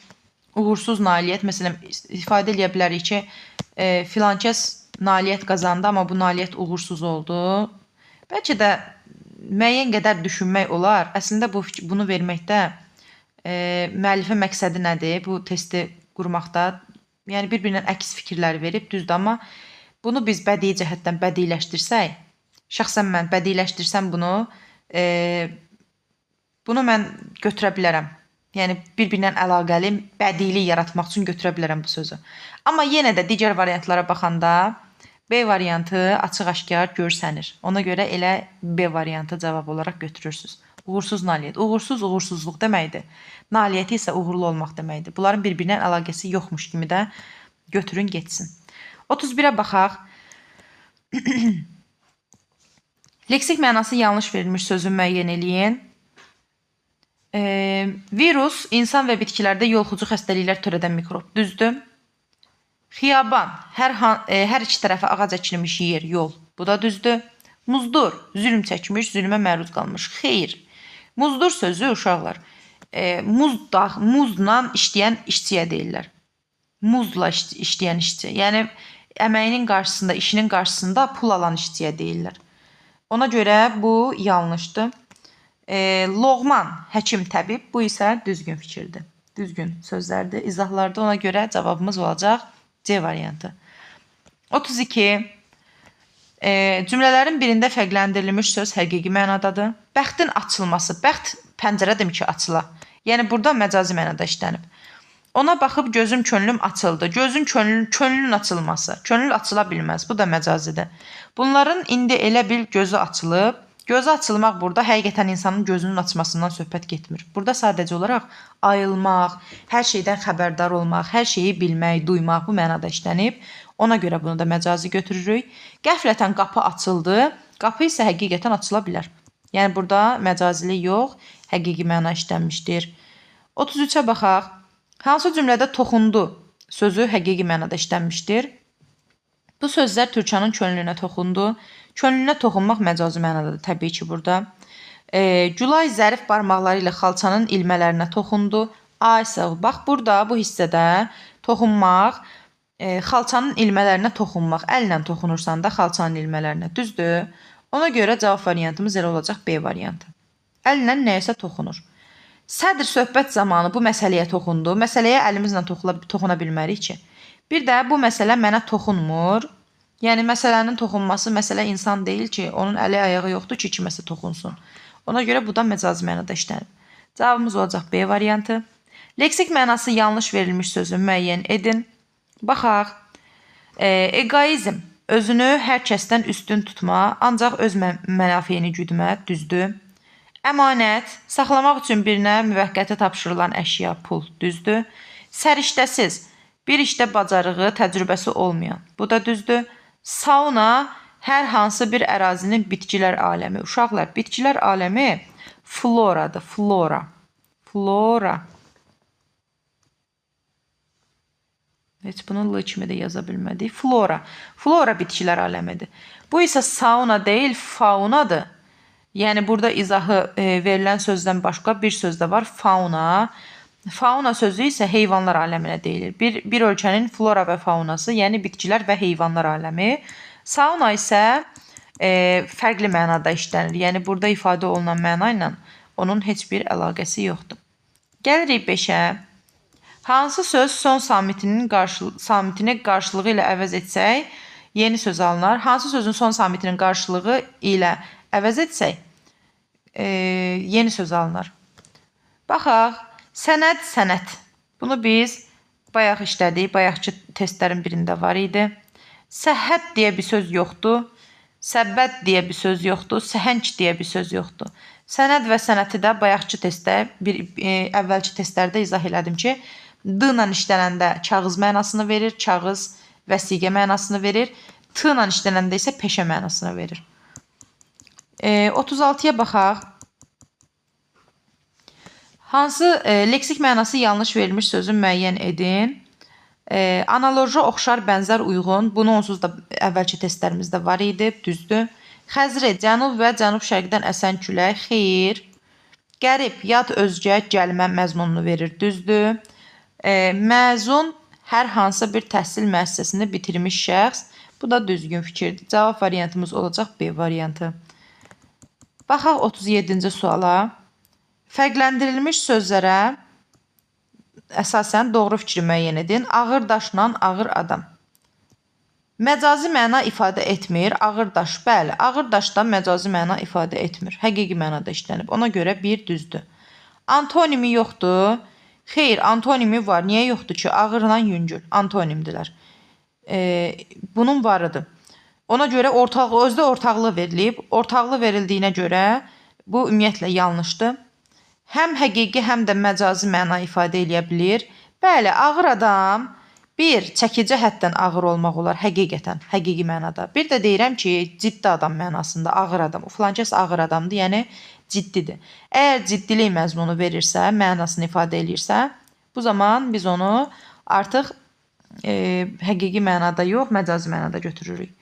uğursuz nailiyyət, məsələn, ifadə eləyə bilərik ki, filankəs nailiyyət qazandı, amma bu nailiyyət uğursuz oldu. Bəlkə də müəyyən qədər düşünmək olar. Əslində bunu verməkdə müəllifin məqsədi nədir? Bu testi qurmaqda, yəni bir-birindən əks fikirlər verib, düzdür, amma bunu biz bədii cəhətdən bədiiləşdirsək, şəxsən mən bədiiləşdirsəm bunu, bunu mən götürə bilərəm. Yəni bir-birindən əlaqəli bədiilik yaratmaq üçün götürə bilərəm bu sözü. Amma yenə də digər variantlara baxanda B variantı açıq-aşkar görsənir. Ona görə elə B variantı cavab olaraq götürürsünüz. Uğursuz nailiyyət. Uğursuz, uğursuzluq deməkdir. Nailiyyəti isə uğurlu olmaq deməkdir. Bunların bir-birindən əlaqəsi yoxmuş kimi də götürün getsin. 31-ə baxaq. Leksik mənası yanlış verilmiş sözü müəyyən eləyin. Virus insan və bitkilərdə yoluxucu xəstəliklər törədən mikrob. Düzdür. Xiyaban, hər iki tərəfə ağac əkilmiş yer, yol. Bu da düzdür. Muzdur, zülm çəkmiş, zülmə məruz qalmış. Xeyr. Muzdur sözü uşaqlar, muzla işləyən işçiyə deyirlər. Muzla işləyən işçi. Yəni əməyinin qarşısında, işinin qarşısında pul alan işçiyə deyirlər. Ona görə bu yanlışdır. Loğman, həkim, təbib, bu isə düzgün fikirdir. Düzgün sözlərdir, izahlardır. Ona görə cavabımız olacaq C variantı. 32. Cümlələrin birində fərqləndirilmiş söz həqiqi mənadadır. Bəxtin açılması. Bəxt pəncərədir ki, açıla. Yəni burada məcazi mənada işlənib. Ona baxıb gözüm, könlüm açıldı. Gözün, könlün açılması. Könül açıla bilməz. Bu da məcazidir. Bunların indi elə bil gözü açılıb. Gözü açılmaq burada həqiqətən insanın gözünün açmasından söhbət getmir. Burada sadəcə olaraq ayılmaq, hər şeydən xəbərdar olmaq, hər şeyi bilmək, duymaq bu mənada işlənib. Ona görə bunu da məcazi götürürük. Qəflətən qapı açıldı. Qapı isə həqiqətən açıla bilər. Yəni burada məcazilik yox, həqiqi məna işlənmişdir. 33-ə baxaq. Hansı cümlədə toxundu sözü həqiqi mənada işlənmişdir? Bu sözlər Türkanın könlünə toxundu. Könlünə toxunmaq məcazi mənadadır təbii ki burada. Gülay zərif barmaqları ilə xalçanın ilmələrinə toxundu. A isə bax burada bu hissədə toxunmaq, xalçanın ilmələrinə toxunmaq. Əllə toxunursan da xalçanın ilmələrinə, düzdür? Ona görə cavab variantımız elə olacaq B variantı. Əllə nəyəsə toxunur. Sədr söhbət zamanı bu məsələyə toxundu. Məsələyə əlimizlə toxuna bilmərik ki. Bir də bu məsələ mənə toxunmur. Yəni məsələnin toxunması məsələ insan deyil ki, onun əli ayağı yoxdur ki, kiməsə toxunsun. Ona görə bu da məcazi mənada işlənib. Cavabımız olacaq B variantı. Leksik mənası yanlış verilmiş sözü müəyyən edin. Baxaq. Egoizm özünü hər kəsdən üstün tutma, ancaq öz mənafeyini güdmə, düzdür. Əmanət, saxlamaq üçün birinə müvəqqəti tapşırılan əşya, pul, düzdür. Səriştəsiz, bir işdə bacarığı, təcrübəsi olmayan, bu da düzdür. Sauna, hər hansı bir ərazinin bitkilər aləmi. Uşaqlar, bitkilər aləmi floradır, flora. Flora. Heç bunu L kimi də yaza bilmədik. Flora. Flora bitkilər aləmidir. Bu isə sauna deyil, faunadır. Yəni burada izahı verilən sözdən başqa bir söz də var, fauna. Fauna sözü isə heyvanlar aləminə deyilir. Bir ölkənin flora və faunası, yəni bitkilər və heyvanlar aləmi. Sauna isə fərqli mənada işlənir. Yəni burada ifadə olunan məna ilə onun heç bir əlaqəsi yoxdur. Gəlirik 5-ə. Hansı söz son samitini qarşılığı ilə əvəz etsək, yeni söz alınar. Hansı sözün son samitinin qarşılığı ilə əvəz etsək, yeni söz alınar. Baxaq, sənəd, sənət. Bunu biz bayaq işlədik, bayaqki testlərin birində var idi. Səhhət deyə bir söz yoxdur, səbbət deyə bir söz yoxdur, səhənc deyə bir söz yoxdur. Sənəd və sənəti də bayaqki testdə, əvvəlki testlərdə izah elədim ki, D ilə işlənəndə kağız mənasını verir, kağız vəsiqə mənasını verir. T ilə işlənəndə isə peşə mənasını verir. 36-ya baxaq. Hansı leksik mənası yanlış verilmiş sözü müəyyən edin? Analoji, oxşar, bənzər, uyğun. Bunu onsuz da əvvəlki testlərimizdə var idi, düzdür. Xəzri, cənub və cənub-şərqdən əsən külək, xeyir. Qərib, yad, özgə, gəlmə məzmununu verir, düzdür. Məzun, hər hansı bir təhsil müəssisəsini bitirmiş şəxs. Bu da düzgün fikirdir. Cavab variantımız olacaq B variantı. Baxaq 37-ci suala. Fərqləndirilmiş sözlərə əsasən doğru fikri müəyyən edin. Ağır daşla ağır adam. Məcazi məna ifadə etmir. Ağır daş, bəli, ağır daşdan məcazi məna ifadə etmir. Həqiqi mənada işlənib. Ona görə bir düzdür. Antonimi yoxdur. Xeyr, antonimi var. Niyə yoxdur ki? Ağırla yüngül. Antonimdirlər. Bunun varıdır. Ona görə özdə ortaqlı verilib. Ortaqlı verildiyinə görə bu ümumiyyətlə yanlışdır. Həm həqiqi, həm də məcazi məna ifadə eləyə bilir. Bəli, ağır adam bir, çəkici həddən ağır olmaq olar həqiqətən, həqiqi mənada. Bir də deyirəm ki, ciddi adam mənasında ağır adam. O filankəs ağır adamdır, yəni ciddidir. Əgər ciddilik məzmunu verirsə, mənasını ifadə eləyirsə, bu zaman biz onu artıq həqiqi mənada yox, məcazi mənada götürürük.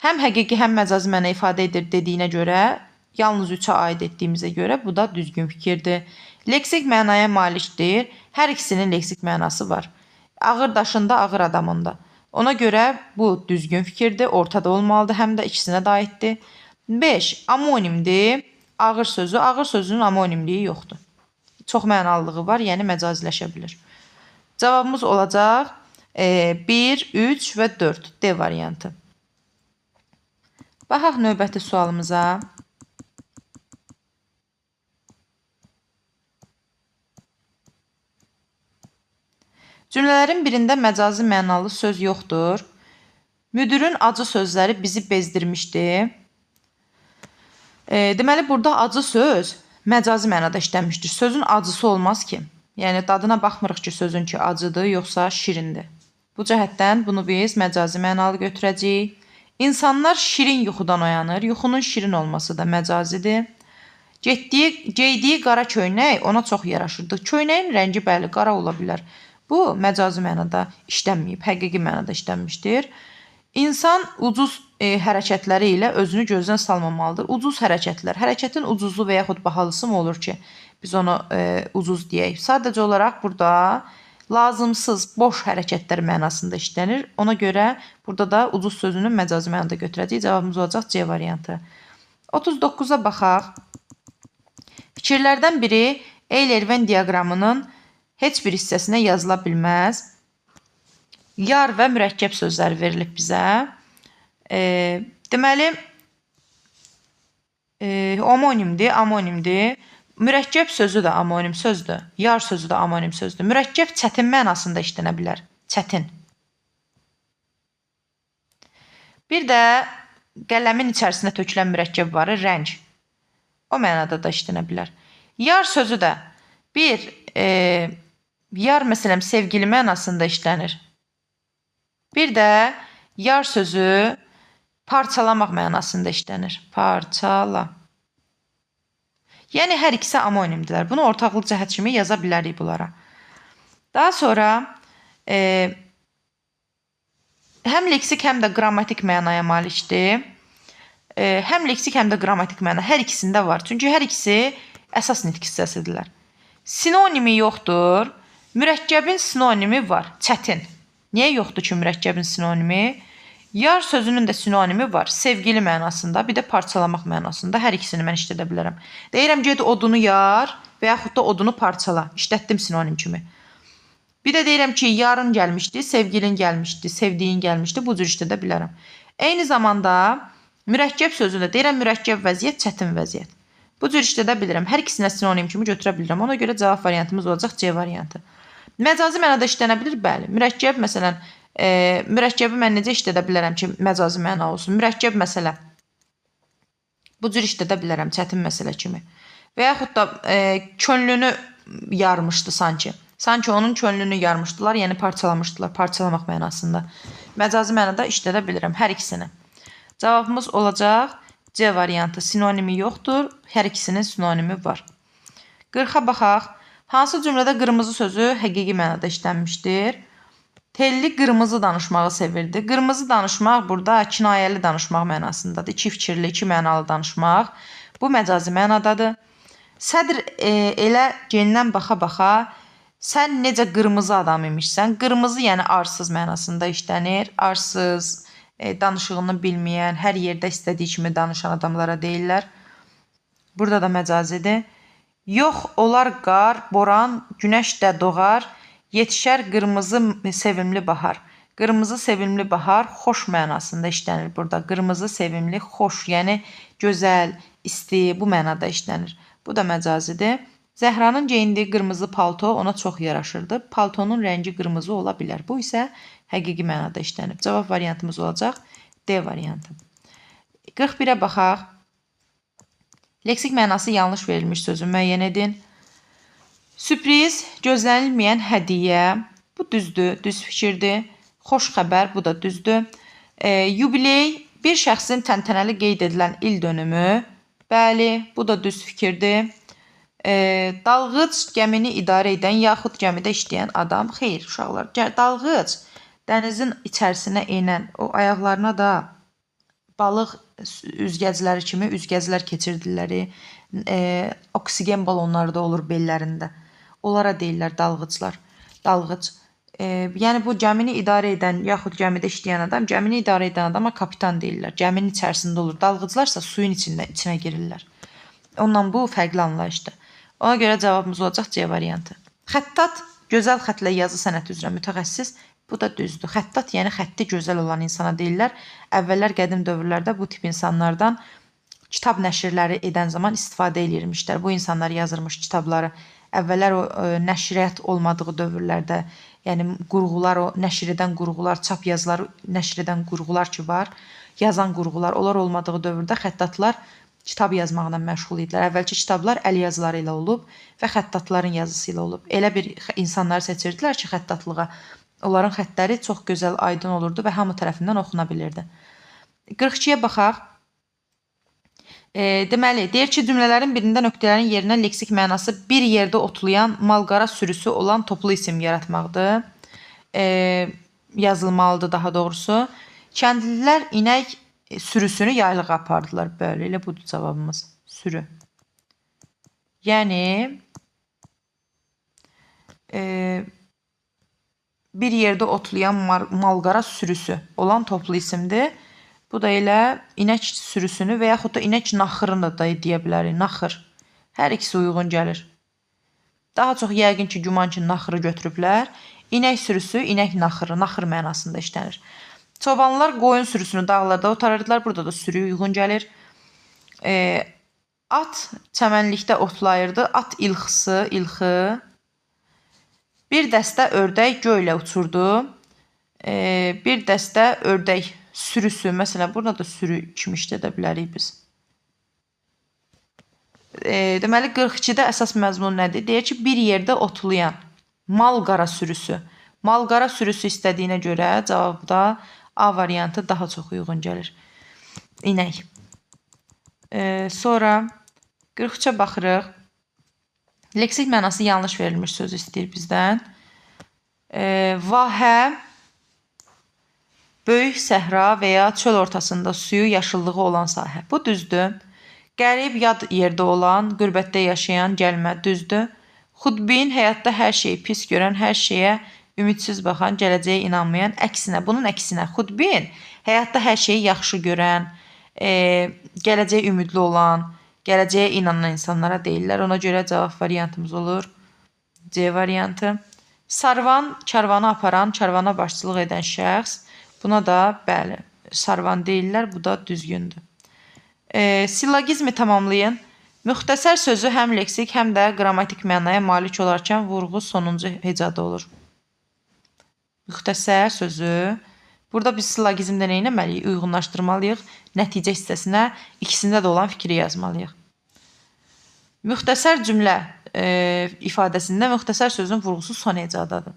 Həm həqiqi, həm məcazi məna ifadə edir dediyinə görə, yalnız 3-ə aid etdiyimizə görə bu da düzgün fikirdir. Leksik mənaya malikdir. Hər ikisinin leksik mənası var. Ağır daşında, ağır adamında. Ona görə bu düzgün fikirdir. Ortada olmalıdır. Həm də ikisinə də aiddir. 5. Amonimdir. Ağır sözü. Ağır sözünün amonimliyi yoxdur. Çox mənalılığı var, yəni məcaziləşə bilir. Cavabımız olacaq 1, 3 və 4. D variantı. Baxaq növbəti sualımıza. Cümlələrin birində məcazi mənalı söz yoxdur. Müdirin acı sözləri bizi bezdirmişdi. Deməli, burada acı söz məcazi mənada işlənmişdir. Sözün acısı olmaz ki. Yəni, dadına baxmırıq ki, sözün ki acıdır, yoxsa şirindir. Bu cəhətdən bunu biz məcazi mənalı götürəcəyik. İnsanlar şirin yuxudan oyanır. Yuxunun şirin olması da məcazidir. Geydiyi qara köynək ona çox yaraşırdı. Köynəyin rəngi bəli, qara ola bilər. Bu, məcazi mənada işlənməyib, həqiqi mənada işlənmişdir. İnsan ucuz hərəkətləri ilə özünü gözdən salmamalıdır. Ucuz hərəkətlər, hərəkətin ucuzlu və yaxud bahalısı mı olur ki, biz onu ucuz deyək. Sadəcə olaraq burada lazımsız, boş hərəkətlər mənasında işlənir. Ona görə burada da ucuz sözünü məcazi mənada götürəcəyik. Cavabımız olacaq C variantı. 39-a baxaq. Fikirlərdən biri Euler-Venn diaqramının heç bir hissəsinə yazıla bilməz. Yar və mürəkkəb sözləri verilib bizə. Deməli, homonimdir, amonimdir. Mürəkkəb sözü də amonim sözdür. Yar sözü də amonim sözdür. Mürəkkəb çətin mənasında işlənə bilər. Çətin. Bir də qələmin içərisində tökülən mürəkkəb var, rəng. O mənada da işlənə bilər. Yar sözü də bir, yar məsələn sevgili mənasında işlənir. Bir də yar sözü parçalamaq mənasında işlənir. Parçala. Yəni, hər ikisi amonimdirlər. Bunu ortaqlıq cəhət kimi yaza bilərik bunlara. Daha sonra həm leksik, həm də qrammatik mənaya malikdir. Həm leksik, həm də qrammatik məna hər ikisində var. Çünki hər ikisi əsas nitq hissəsidirlər. Sinonimi yoxdur. Mürəkkəbin sinonimi var. Çətin. Niyə yoxdur ki mürəkkəbin sinonimi? Yar sözünün də sinonimi var. Sevgili mənasında, bir də parçalamaq mənasında. Hər ikisini mən işlədə bilərəm. Deyirəm, get odunu yar və yaxud da odunu parçala. İşlətdim sinonim kimi. Bir də deyirəm ki, yarın gəlmişdi, sevgilin gəlmişdi, sevdiyin gəlmişdi. Bu cür işlədə bilərəm. Eyni zamanda mürəkkəb sözünü də deyirəm, mürəkkəb vəziyyət, çətin vəziyyət. Bu cür işlədə bilirəm. Hər ikisinə sinonim kimi götürə bilirəm. Ona görə cavab variantımız olacaq C variantı. Məcazi mənada işlənə bilir? Bəli. Mürəkkəb məsələn, mürəkkəbi mən necə işlədə bilərəm ki, məcazi məna olsun? Mürəkkəb məsələ. Bu cür işlədə bilərəm, çətin məsələ kimi. Və yaxud da könlünü yarmışdı sanki. Sanki onun könlünü yarmışdılar, yəni parçalamışdılar, parçalamaq mənasında. Məcazi mənada işlədə bilirəm hər ikisini. Cavabımız olacaq C variantı. Sinonimi yoxdur, hər ikisinin sinonimi var. 40-a baxaq. Hansı cümlədə qırmızı sözü həqiqi mənada işlənmişdir? Telli qırmızı danışmağı sevirdi. Qırmızı danışmaq burada kinayəli danışmaq mənasındadır. İki fikirli, iki mənalı danışmaq. Bu məcazi mənadadır. Sədr elə gendən baxa-baxa sən necə qırmızı adam imişsən. Qırmızı yəni arsız mənasında işlənir. Arsız, danışığını bilməyən, hər yerdə istədiyi kimi danışan adamlara deyirlər. Burada da məcazidir. Yox, olar qar, boran, günəş də doğar, yetişər qırmızı sevimli bahar. Qırmızı sevimli bahar xoş mənasında işlənir burada. Qırmızı sevimli, xoş, yəni gözəl, isti bu mənada işlənir. Bu da məcazidir. Zəhranın geyindiyi qırmızı palto ona çox yaraşırdı. Paltonun rəngi qırmızı ola bilər. Bu isə həqiqi mənada işlənib. Cavab variantımız olacaq D variantı. 41-ə baxaq. Leksik mənası yanlış verilmiş sözü müəyyən edin. Sürpriz, gözlənilməyən hədiyyə. Bu düzdür, düz fikirdir. Xoş xəbər, bu da düzdür. Yubiley, bir şəxsin təntənəli qeyd edilən il dönümü. Bəli, bu da düz fikirdir. Dalğıc, gəmini idarə edən yaxud gəmidə işləyən adam. Xeyr, uşaqlar, dalğıc dənizin içərisinə enən, o ayaqlarına da balıq üzgəcləri kimi üzgəclər keçirdilər. Oksigen balonları da olur bellərində. Onlara deyirlər dalğıclar. Dalğıc. Yəni bu gəmini idarə edən yaxud gəmidə işləyən adam, gəmini idarə edən adama kapitan deyirlər. Gəminin içərisində olur. Dalğıclarsa suyun içinə girirlər. Ondan bu fərqli anlayışdır. Ona görə cavabımız olacaq C variantı. Xəttat, gözəl xətlə yazı sənəti üzrə mütəxəssis. Bu da düzdür. Xəttat, yəni xətti gözəl olan insana deyirlər. Əvvəllər qədim dövrlərdə bu tip insanlardan kitab nəşrləri edən zaman istifadə eləyirmişlər. Bu insanlar yazırmış kitabları. Əvvəllər o nəşriyyat olmadığı dövrlərdə, yəni qurğular, o nəşr edən qurğular, çap yazıları nəşr edən qurğular ki var, yazan qurğular, onlar olmadığı dövrdə xəttatlar kitab yazmaqla məşğul idilər. Əvvəlki kitablar əl yazıları ilə olub və xəttatların yazısı ilə olub. Elə bir insanları seçirdilər ki, xəttatlığa. Onların xəttləri çox gözəl, aydın olurdu və hamı tərəfindən oxuna bilirdi. 42-yə baxaq. Deməli, deyir ki, cümlələrin birində nöqtələrin yerinə leksik mənası bir yerdə otlayan malqara sürüsü olan toplu isim yaratmaqdır. Yazılmalıdır daha doğrusu. Kəndlilər inək sürüsünü yaylığa apardılar. Bəli, elə budur cavabımız. Sürü. Yəni, bir yerdə otlayan malqara sürüsü olan toplu isimdir. Bu da elə inək sürüsünü və yaxud da inək naxırını da deyə bilərik. Naxır. Hər ikisi uyğun gəlir. Daha çox yəqin ki, güman ki, naxırı götürüblər. İnək sürüsü, inək naxırı, naxır mənasında işlənir. Çobanlar qoyun sürüsünü dağlarda otarırdılar. Burada da sürü uyğun gəlir. At çəmənlikdə otlayırdı. At ilxısı, ilxı. Bir dəstə ördək göylə uçurdu. Bir dəstə ördək sürüsü. Məsələn, burada da sürü kimi işlədə bilərik biz. Deməli, 42-də əsas məzmun nədir? Deyir ki, bir yerdə otlayan mal-qara sürüsü. Mal-qara sürüsü istədiyinə görə cavabda A variantı daha çox uyğun gəlir. İnək. Sonra 43-ə baxırıq. Leksik mənası yanlış verilmiş sözü istəyir bizdən. Vahə, böyük səhra və ya çöl ortasında suyu, yaşıllığı olan sahə. Bu düzdür. Qərib, yad yerdə olan, qürbətdə yaşayan, gəlmə, düzdür. Xudbin, həyatda hər şeyi pis görən, hər şeyə ümidsiz baxan, gələcəyə inanmayan, əksinə, bunun əksinə. Xudbin, həyatda hər şeyi yaxşı görən, gələcəyə ümidli olan, gələcəyə inanan insanlara deyirlər. Ona görə cavab variantımız olur C variantı. Sarvan, karvanı aparan, karvana başçılıq edən şəxs. Buna da, bəli, sarvan deyirlər, bu da düzgündür. Sillagizmi tamamlayın. Müxtəsər sözü həm leksik, həm də qrammatik mənaya malik olarkən vurğu sonuncu hecada olur. Müxtəsər sözü. Burada biz sillagizmdə nə etməliyik? Uyğunlaşdırmalıyıq. Nəticə hissəsinə ikisində də olan fikri yazmalıyıq. Müxtəsər cümlə ifadəsində müxtəsər sözün vurğusu son hecadadır.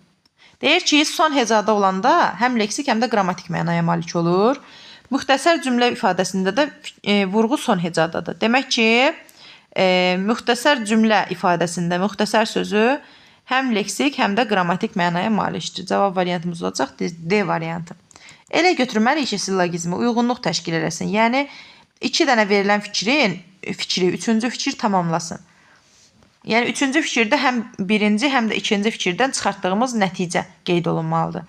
Deyir ki, son hecada olanda həm leksik, həm də qrammatik mənaya malik olur. Müxtəsər cümlə ifadəsində də vurğu son hecadadır. Demək ki, müxtəsər cümlə ifadəsində müxtəsər sözü həm leksik, həm də qrammatik mənaya malikdir. Cavab variantımız olacaq D variantı. Elə götürməliyik ki, sillagizmi uyğunluq təşkil eləsin. Yəni, iki dənə verilən fikri üçüncü fikir tamamlasın. Yəni, üçüncü fikirdə həm birinci, həm də ikinci fikirdən çıxartdığımız nəticə qeyd olunmalıdır.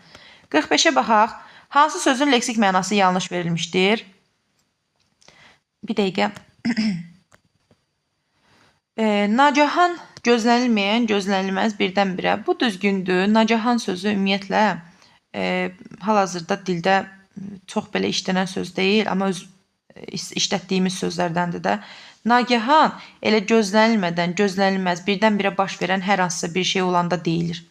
45-ə baxaq. Hansı sözün leksik mənası yanlış verilmişdir? Bir dəqiqə. Nagahan gözlənilməyən, gözlənilməz birdən-birə. Bu düzgündür. Nagahan sözü ümumiyyətlə hal-hazırda dildə çox belə işlənən söz deyil, amma öz işlətdiyimiz sözlərdəndir də. Nagahan elə gözlənilmədən, gözlənilməz, birdən-birə baş verən hər hansısa bir şey olanda deyilir.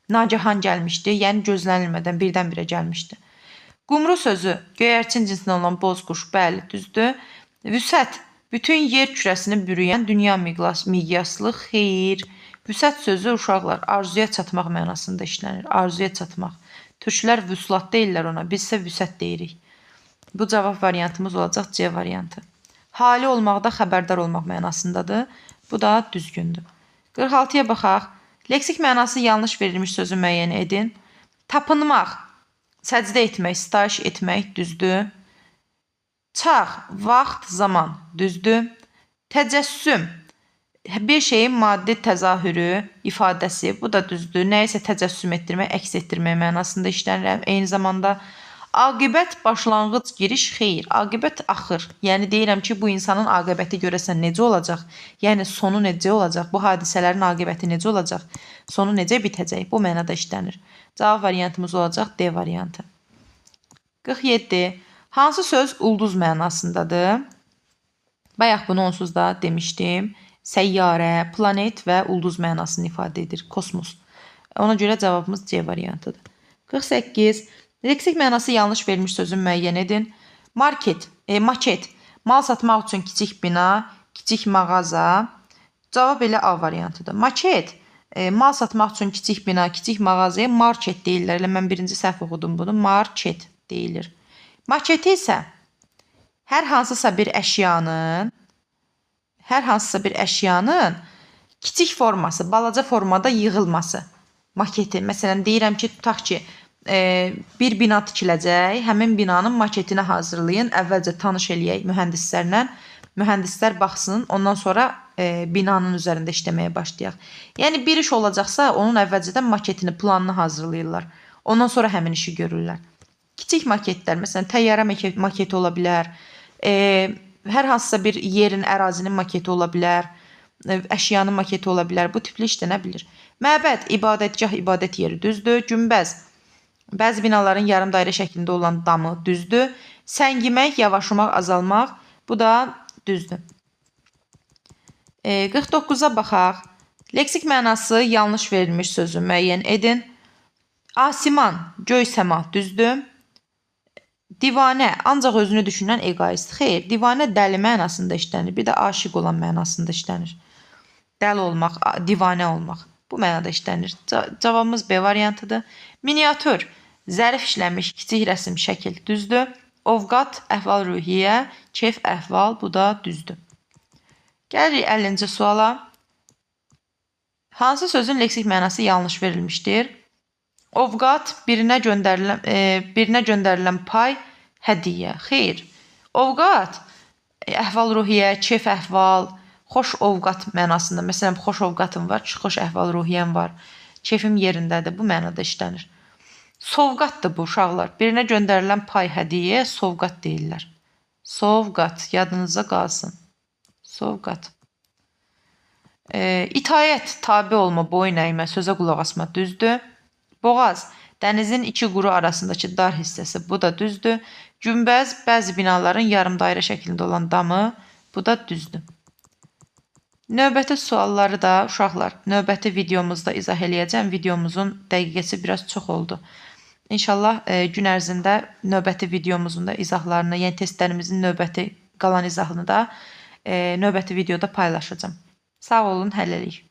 Nagahan gəlmişdi, yəni gözlənilmədən birdən-birə gəlmişdi. Qumru sözü göyərçin cinsindən olan boz quş, bəli, düzdür. Vüsət, bütün yer kürəsini bürüyən dünya miqyaslı xeyir. Vüsət sözü uşaqlar arzuya çatmaq mənasında işlənir. Arzuya çatmaq. Türklər vüslat deyirlər ona, biz isə vüsət deyirik. Bu cavab variantımız olacaq C variantı. Hali olmaqda xəbərdar olmaq mənasındadır. Bu da düzgündür. 46-ya baxaq. Leksik mənası yanlış verilmiş sözü müəyyən edin. Tapınmaq, səcdə etmək, sitayiş etmək düzdür. Çağ, vaxt, zaman düzdür. Təcəssüm, bir şeyin maddi təzahürü, ifadəsi, bu da düzdür. Nəyisə təcəssüm etdirmək, əks etdirmək mənasında işlənir. Eyni zamanda aqibət, başlanğıc, giriş, xeyir. Aqibət axır. Yəni deyirəm ki, bu insanın aqibəti görəsən necə olacaq? Yəni sonu necə olacaq? Bu hadisələrin aqibəti necə olacaq? Sonu necə bitəcək? Bu mənada işlənir. Cavab variantımız olacaq D variantı. 47. Hansı söz ulduz mənasındadır? Bayaq bunu onsuz da demişdim. Səyyarə, planet və ulduz mənasını ifadə edir. Kosmos. Ona görə cavabımız C variantıdır. 48. Leksik mənası yanlış verilmiş sözü müəyyən edin. Market, maket, mal satmaq üçün kiçik bina, kiçik mağaza. Cavab elə A variantıdır. Maket, mal satmaq üçün kiçik bina, kiçik mağazaya market deyirlər. Elə mən birinci səhv oxudum bunu. Market deyilir. Maketi isə hər hansısa bir əşyanın, kiçik forması, balaca formada yığılması. Maketi. Məsələn, deyirəm ki, tutaq ki, bir bina tikiləcək, həmin binanın maketini hazırlayın. Əvvəlcə tanış eləyək mühəndislərlə. Mühəndislər baxsın, ondan sonra binanın üzərində işləməyə başlayaq. Yəni, bir iş olacaqsa, onun əvvəlcədən maketini, planını hazırlayırlar. Ondan sonra həmin işi görürlər. Kiçik maketlər, məsələn, təyyarə maketi ola bilər, hər hansısa bir yerin, ərazinin maketi ola bilər. əşyanın maketi ola bilər. Bu tipli işlənə bilir. Məbəd, ibadətgah, ibadət yeri düzdür. Günbəz, bəzi binaların yarım dairə şəklində olan damı düzdür. Səngimək, yavaşlamaq, azalmaq, bu da düzdür. 49-a baxaq. Leksik mənası yanlış verilmiş sözü müəyyən edin. Asiman, göy səma düzdür. Divanə, ancaq özünü düşünən egoist. Xeyr, divanə dəli mənasında işlənir. Bir də aşiq olan mənasında işlənir. Dəli olmaq, divanə olmaq. Bu mənada işlənir. Cavabımız B variantıdır. Miniatür, zərif işlənmiş kiçik rəsm, şəkil düzdür. Ovqat, əhval-ruhiyyə, keyf, əhval, bu da düzdür. Gəlirik 50-ci suala. Hansı sözün leksik mənası yanlış verilmişdir? Ovqat, birinə göndərilən pay, hədiyyə. Xeyr. Ovqat, əhval-ruhiyyə, keyf, əhval, xoş ovqat mənasında. Məsələn, xoş ovqatım var, xoş əhval-ruhiyyəm var, keyfim yerindədir. Bu mənada işlənir. Sovqatdır bu uşaqlar. Birinə göndərilən pay, hədiyyə, sovqat deyirlər. Sovqat, yadınıza qalsın. Sovqat. İtayət, tabe olma, boyun əymə, sözə qulaq asma düzdür. Boğaz, dənizin iki quru arasındakı dar hissəsi, bu da düzdür. Günbəz, bəzi binaların yarım dairə şəklində olan damı, bu da düzdür. Növbəti sualları da uşaqlar, növbəti videomuzda izah eləyəcəm. Videomuzun dəqiqəsi biraz çox oldu. İnşallah gün ərzində növbəti videomuzun da izahlarını, yəni testlərimizin növbəti qalan izahını da növbəti videoda paylaşacağam. Sağ olun, hələlik.